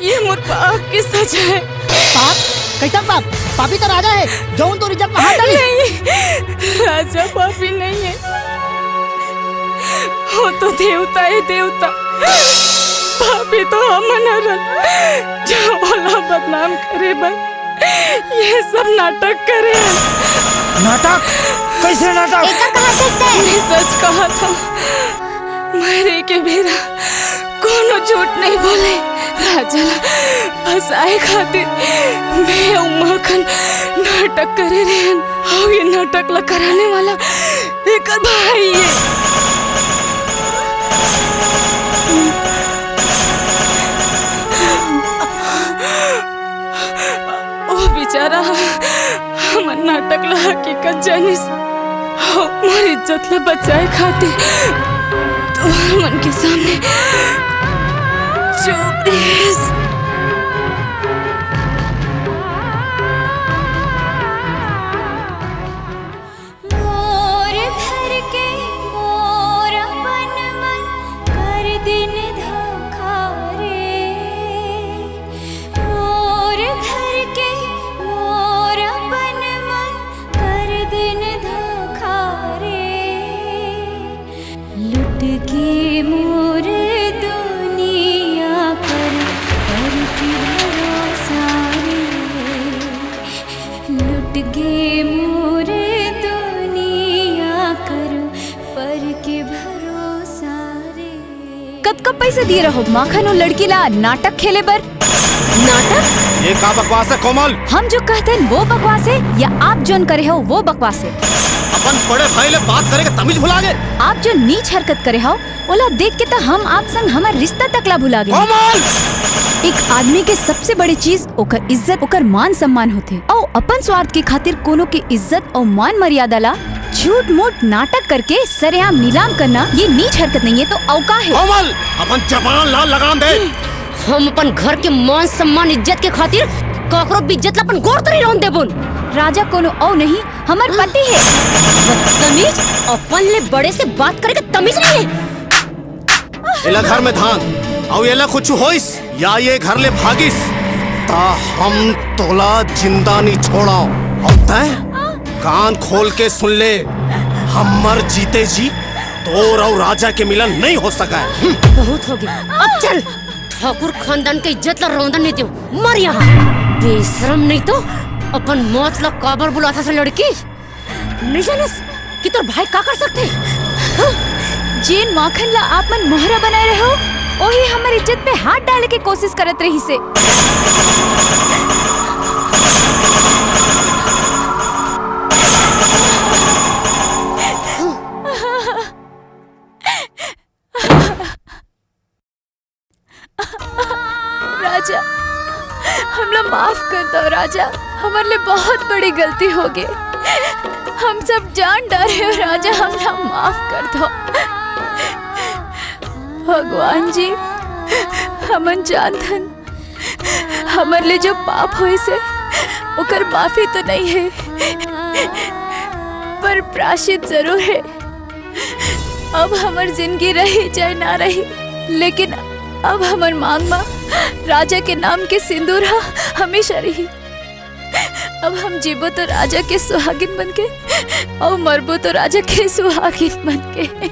ये मोर पाप के सजा हे। पाप? कैसन पाप? पापी तो राजा हे, जौन तोर इज्जत में हाथ डालिस। नहीं, राजा पापी नहीं हे, वो तो देवता हे, देवता। पापी तो हमन हरन, जो ओला बदनाम करे बर ये सब नाटक करे। नाटक? कैसे नाटक? एकर कहाँ से ते? मैं सच कहत हँव, मरे के बेरा कोनो झूठ नहीं बोले। राजा ला फंसाए खातिर मैं अउ माखन नाटक करे रहेन, अउ ये नाटक ला कराने वाला एकर भाई हे। ओ बेचारा हमर नाटक ला हकीकत जानिस, हमर इज्जत ला बचाए खातिर तुहर मन के सामने चुप रहिस। मोर घर के मोर अपन मन कर दिन धोखा रे। मोर घर के मोर अपन मन कर दिन धोखा रे। लुट के मोर दुनिया कर, पर के भरोसा रे। लुट गे मोर दुनिया करो, पर के भरोसा रे। कतका पैसा दिए रहो माखन अउ लड़की ला नाटक खेले बर? नाटक? ये का बकवास हे कोमल? हम जो कहतेन वो बकवास हे या आप जोन करे हो वो बकवास हे? अपन बड़े भाई ले बात करे के तमीज भुला गे? आप जो नीच हरकत करे हो ओला देख के त हम आप संग हमर रिश्ता तक ला भुला गे। कोमल! एक आदमी के सबसे बड़े चीज ओकर इज्जत, ओकर मान सम्मान होथे। अउ अपन स्वार्थ के खातिर कोनो के इज्जत अउ मान मर्यादा ला झूठ मूठ नाटक करके सरेआम नीलाम करना, ये नीच हरकत नहीं हे तो अउ का हे? कोमल, अपन जबान ला लगाम दे। हम अपन घर के मान सम्मान इज्जत के खातिर काकरो भी इज्जत ला अपन गोड़ तरी रौंद देबोन। राजा कोनो अउ नहीं, हमर पति हे। बदतमीज, अपन ले बड़े से बात करे के तमीज नहीं हे। एला घर में धांध, अउ एला कुछ होइस या ये घर ले भागिस, त हम तोला जिंदा नहीं छोड़व। अउ तैं कान खोल के सुन ले, हमर जीते जी तोर अउ राजा के मिलन नहीं हो सका हे। बहुत होगे, अब चल। ठाकुर खानदान के इज्जत ला रौंदन नहीं देव, मर यहाँ। बेशरम नहीं तो अपन मौत ला काबर बुलाथस लड़की। नहीं जानस कि तोर भाई का कर सकथे? हाँ? जेन माखन ला आप मन मोहरा बनाए रहे हो, ओही हमर इज्जत पे हाथ डाले के कोशिश करत रहिसे। राजा, हमला माफ कर दव राजा, हमर ले बहुत बड़ी गलती होगे। हम सब जान डारे हो राजा, हमला माफ कर दव। भगवान जी, हमन जानथन, हमर ले जो पाप होइसे, ओकर माफी तो नहीं हे, पर प्रायश्चित जरूर हे। अब हमर जिंदगी रही चाहे ना रही, लेकिन अब हमर मांग म राजा के नाम के सिंदूर ह हमेशा रही। अब हम जीबो तो राजा के सुहागिन बनके, अउ मरबो तो राजा के सुहागिन बनके।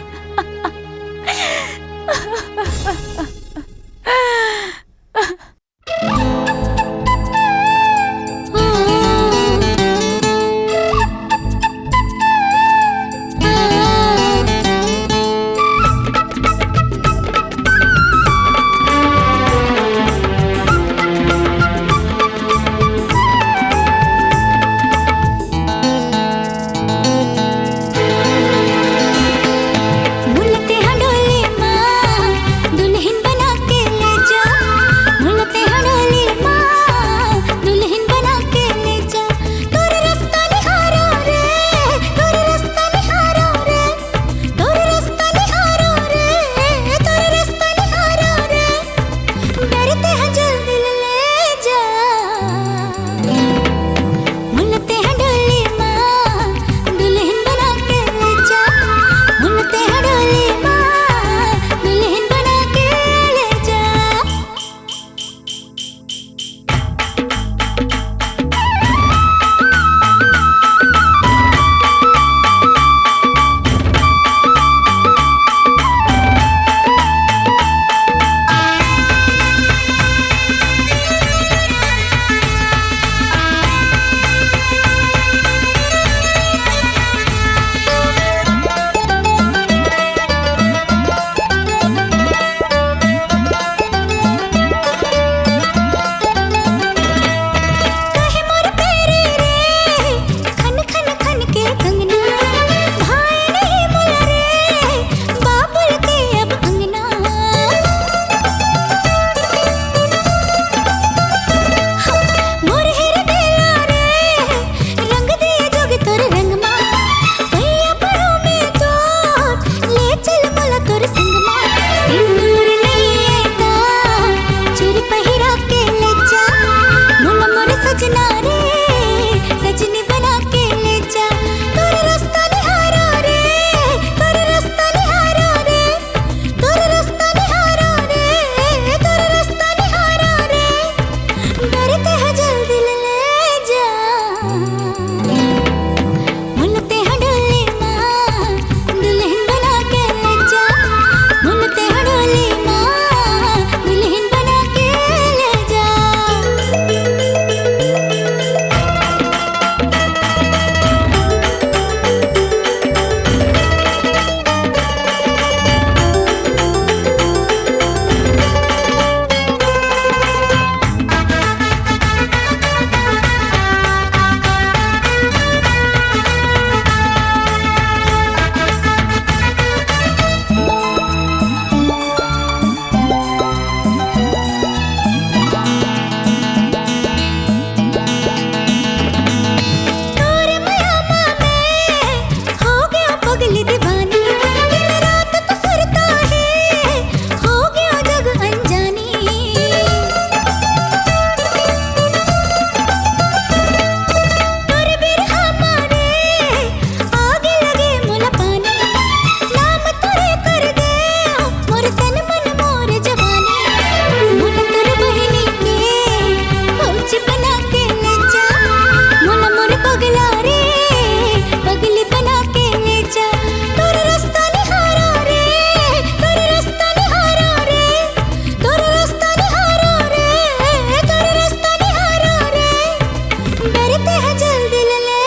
तेहा जल्दी ले, ले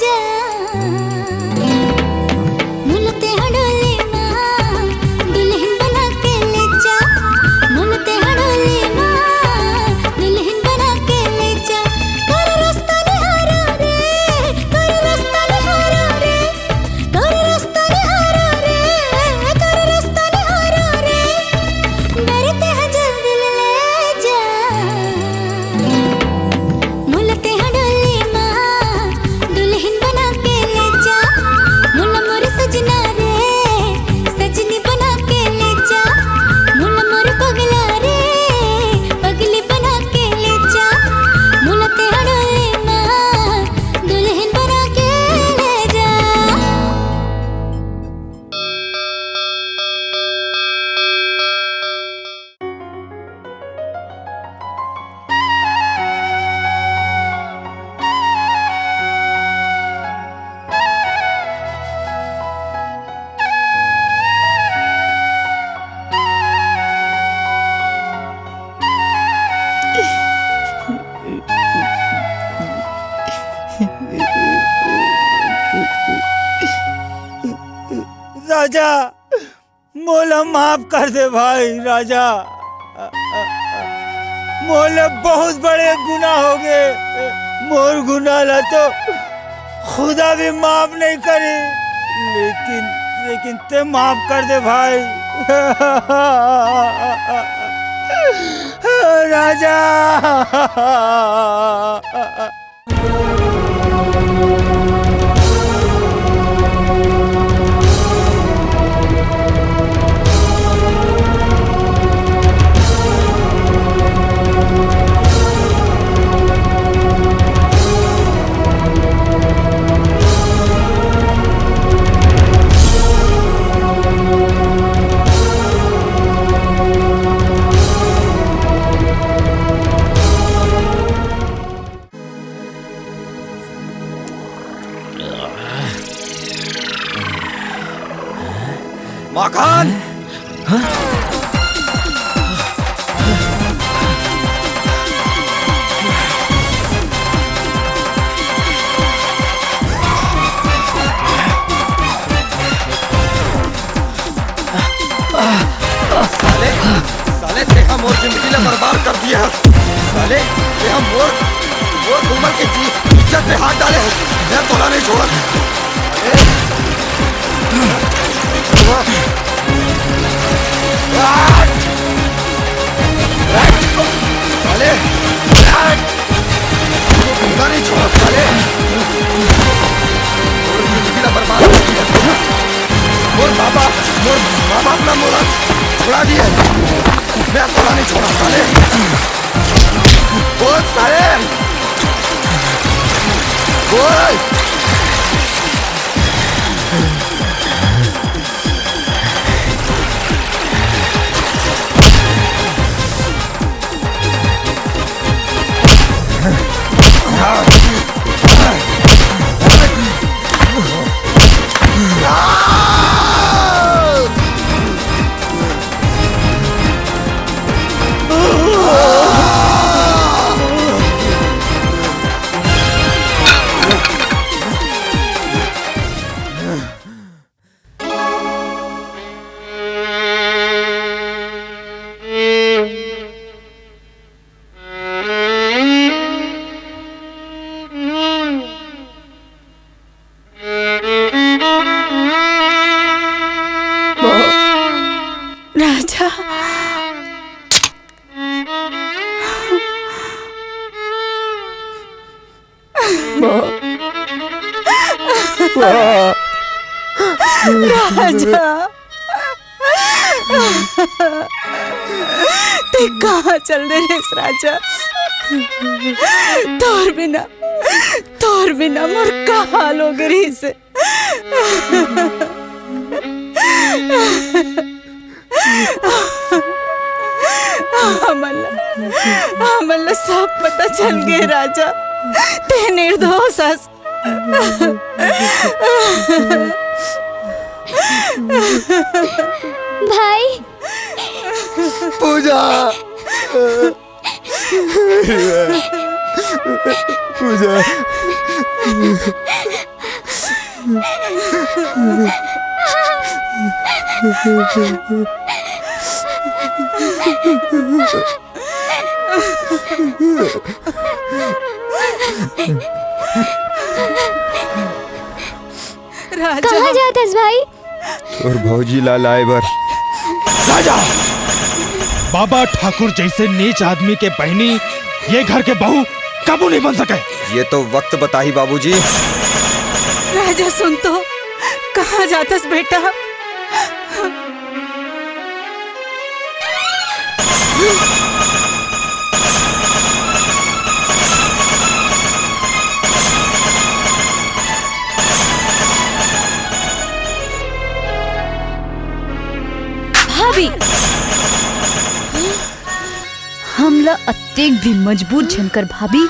जा, मोला तेहा डोली मा दुल्हन बना के ले जा, मोला तेहा डोली मा दुल्हन बना के ले जा। तोर रास्ता निहारा रे, तोर रास्ता निहारा रे, तोर रास्ता निहारा रे, तोर रास्ता निहारा रे, डरे तेहा जल्दी ले, ले जा। मोला तेहा डोली मा दुल्हन बना के ले जा, मोला मोर सजना रे, सजनी बना के ले जा, मोला मोर पगला रे, पगली बना के ले जा, मोला तेहा डोली मा दुल्हन बना के ले जा। राजा, मोला माफ कर दे भाई राजा, मोला बहुत बड़े गुनाह हो गए। मोर गुनाह ला तो खुदा भी माफ नहीं करे, लेकिन लेकिन ते माफ कर दे भाई। राजा। माखन! साले, साले, तेहा मोर जिंदगी ला बर्बाद कर दिया है। साले, तेहा मोर, मोर उम्र के जी, इज्जत पे हाथ डाले है। मैं तोला नहीं छोड़ा। साले, साले, जिंदा नहीं छोड़ा साले। मोर जिंदगी ला बर्बाद कर दिया। मोर बाबा, मोर माँ बाप ना मोला छोड़ा दिया। मैं तोला नहीं छोड़ा साले। बोल साले, बोल। राजा। माँ। माँ। राजा, ते कहाँ चल दे रेस राजा? तोर बिना, तोर बिना मोर का हाल हो गए रहिस हे? हमन ला, हमन ला सब पता चल गे राजा, ते निर्दोष हस। भाई। पूजा। पूजा। राजा। कहाँ जात हस भाई? तोर भौजी ला लाए बर। राजा! बाबा ठाकुर जैसे नीच आदमी के बहनी ये घर के बहू कबू नहीं बन सके। ये तो वक्त बताही बाबूजी। राजा सुन तो, कहाँ जातस बेटा? भाभी, हमला अतेक भी मजबूर झन कर भाभी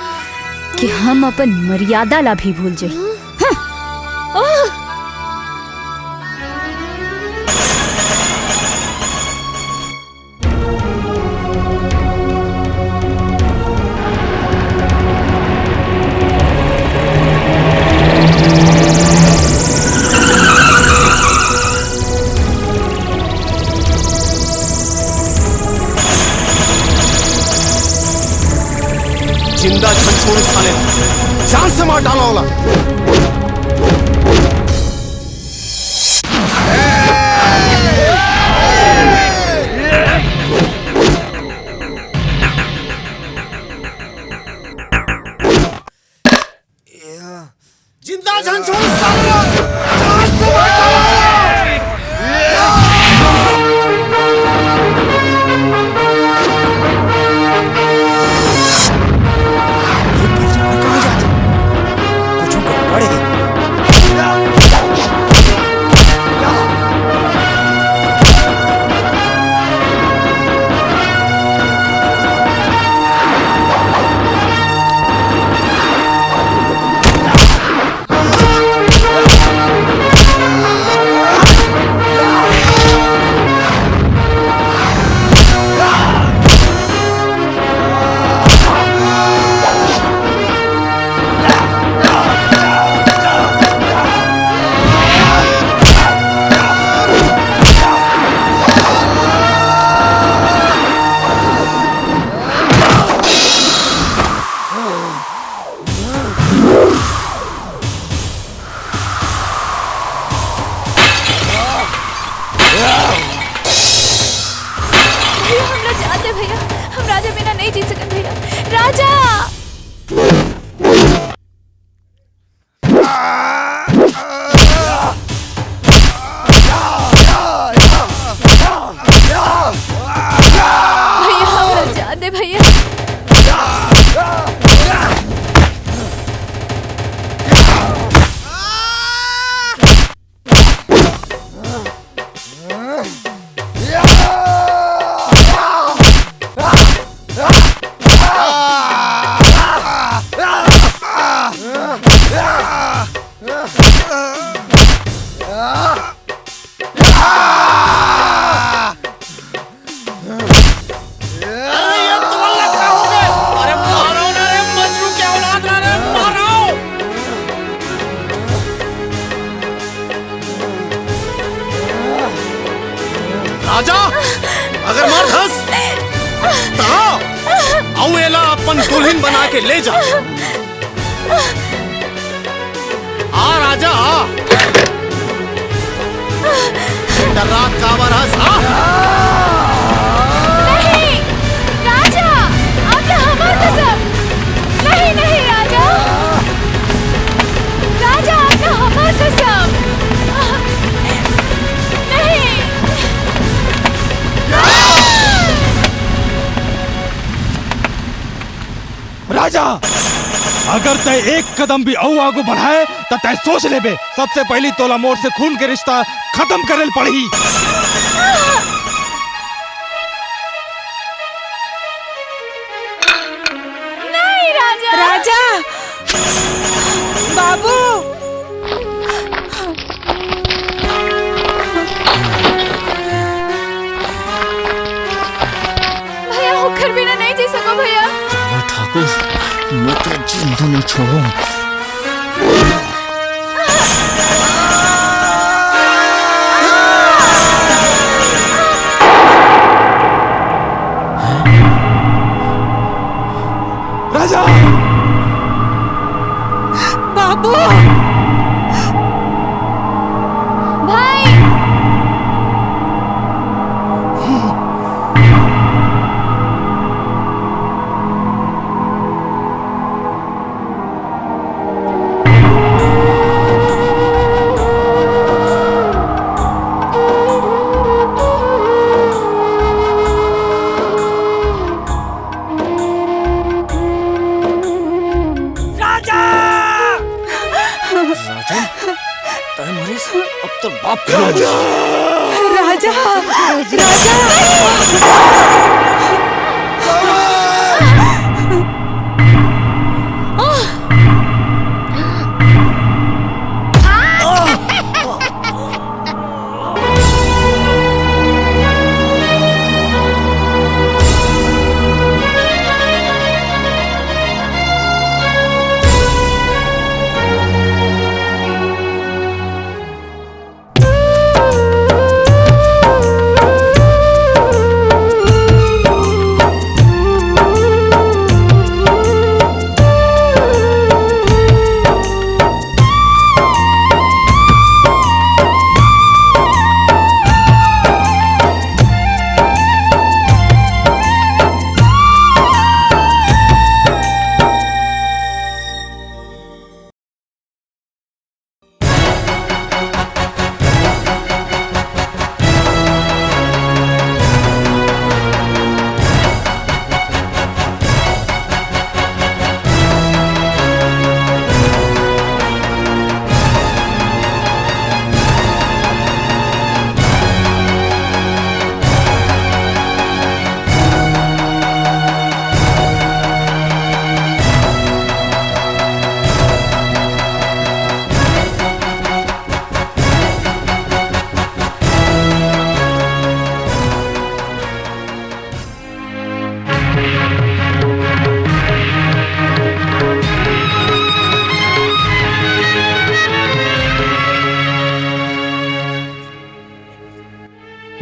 कि हम अपन मर्यादा ला भी भूल जाई। हम्म। ओह! जिंदा झन छोड़ साले ला, जान से मार डाला ओला। जिंदा झन छोड़ साले ला, जान से मार डाला। ये पहचान कहाँ जाते? कुछ गड़बड़ है। भैया, हमला जान दे भैया, हम राजा बिना नहीं जी सकत भैया। राजा! भैया, हमला जान दे भैया। अरे, ये तो अल्लाह का हो गए। अरे, मारो ना रे, मजनू के औलाद ना रे, मारो। राजा, अगर मर्द हस, त आ, अउ एला अपन दुल्हन बना के ले जा। आ राजा, आ। डर्रात काबर हस, आ। नहीं, राजा, आप तो हमार कसम। नहीं, नहीं, राजा। राजा, आप तो हमार कसम। नहीं। राजा, अगर तै एक कदम भी अउ आगू बढ़ाए, त तै सोच लेबे, सबसे पहली तोला मोर से खून के रिश्ता खत्म करे ल पड़ही। नहीं, राजा। राजा, बाबू। भैया, ओकर बिना नहीं जी सको भैया। रावण ठाकुर, मैं तो जिंदा नहीं छोड़ूं। राजा! बाबू! भाई! राजा! राजा? तय मरेस? अब तो बाप राजा! राजा! राजा!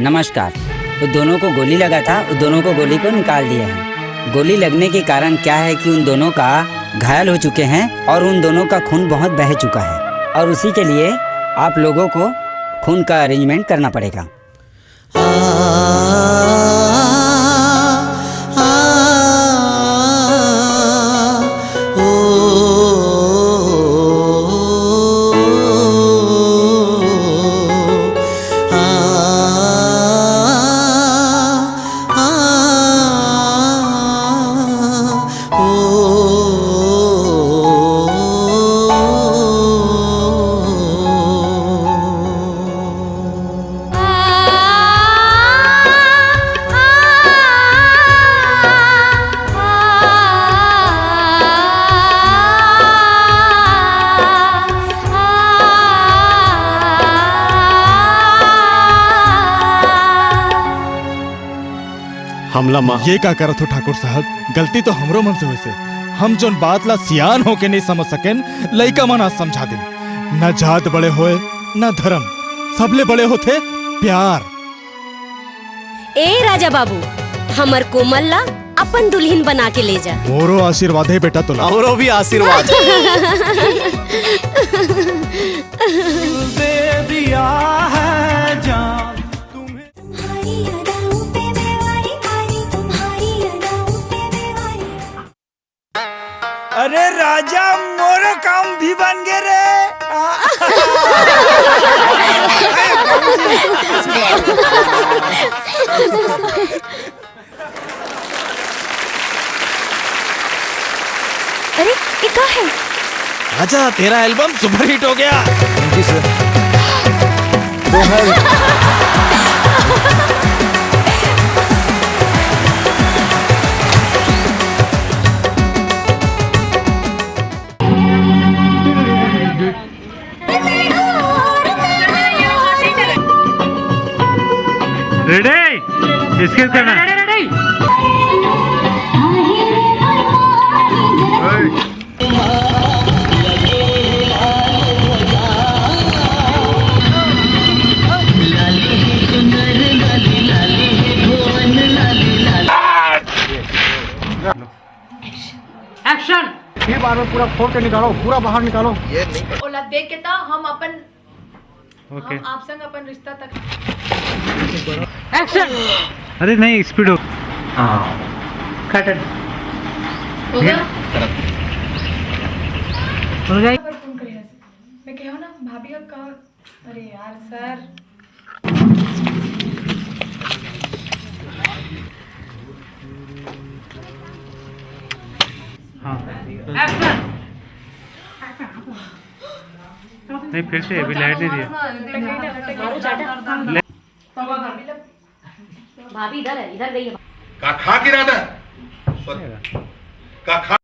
नमस्कार। उन दोनों को गोली लगा था, उन दोनों को गोली को निकाल दिया है। गोली लगने के कारण क्या है कि उन दोनों का घायल हो चुके हैं और उन दोनों का खून बहुत बह चुका है और उसी के लिए आप लोगों को खून का अरेंजमेंट करना पड़ेगा। हमला मा ये का करत हो ठाकुर साहब? गलती तो हमरो मन से होइसे। हम जोन बात ला सियान होके नहीं समझ सकेन, लइका मन आज समझा दिन। न जात बड़े होए, न धर्म, सबले बड़े होथे प्यार। ए राजा बाबू, हमर कोमल ला अपन दुल्हिन बना के ले जा। मोरो आशीर्वाद है बेटा तोला। हमरो भी आशीर्वाद। दे दिया है जान तुम्हें। तुम्हारी अदाओं पे मैं वारी वारी, तुम्हारी अदाओं पे मैं वारी। अरे राजा, मोरो काम भी बन गे रे। अरे, ये का है? राजा, तेरा एल्बम सुपरहिट हो गया। Thank you sir. तो है। रेडी? इसके करना। Ready, ready, ready. ओए। पूरा फोड़ के निकालो, पूरा बाहर निकालो। ये नहीं। ओला देख के त हम अपन, ओके। हम आप संग अपन रिश्ता तक। एक्शन। अरे नहीं, स्पीड हो। हाँ। कट। हो गया? हो गया। पर फोन करे ऐसे। मैं कहा ना, भाभी का कहा। अरे यार सर। हाँ। नहीं, फिर से अभी लाइट नहीं दिया। भाभी इधर है, इधर गई है। का खा के रहता है? का खा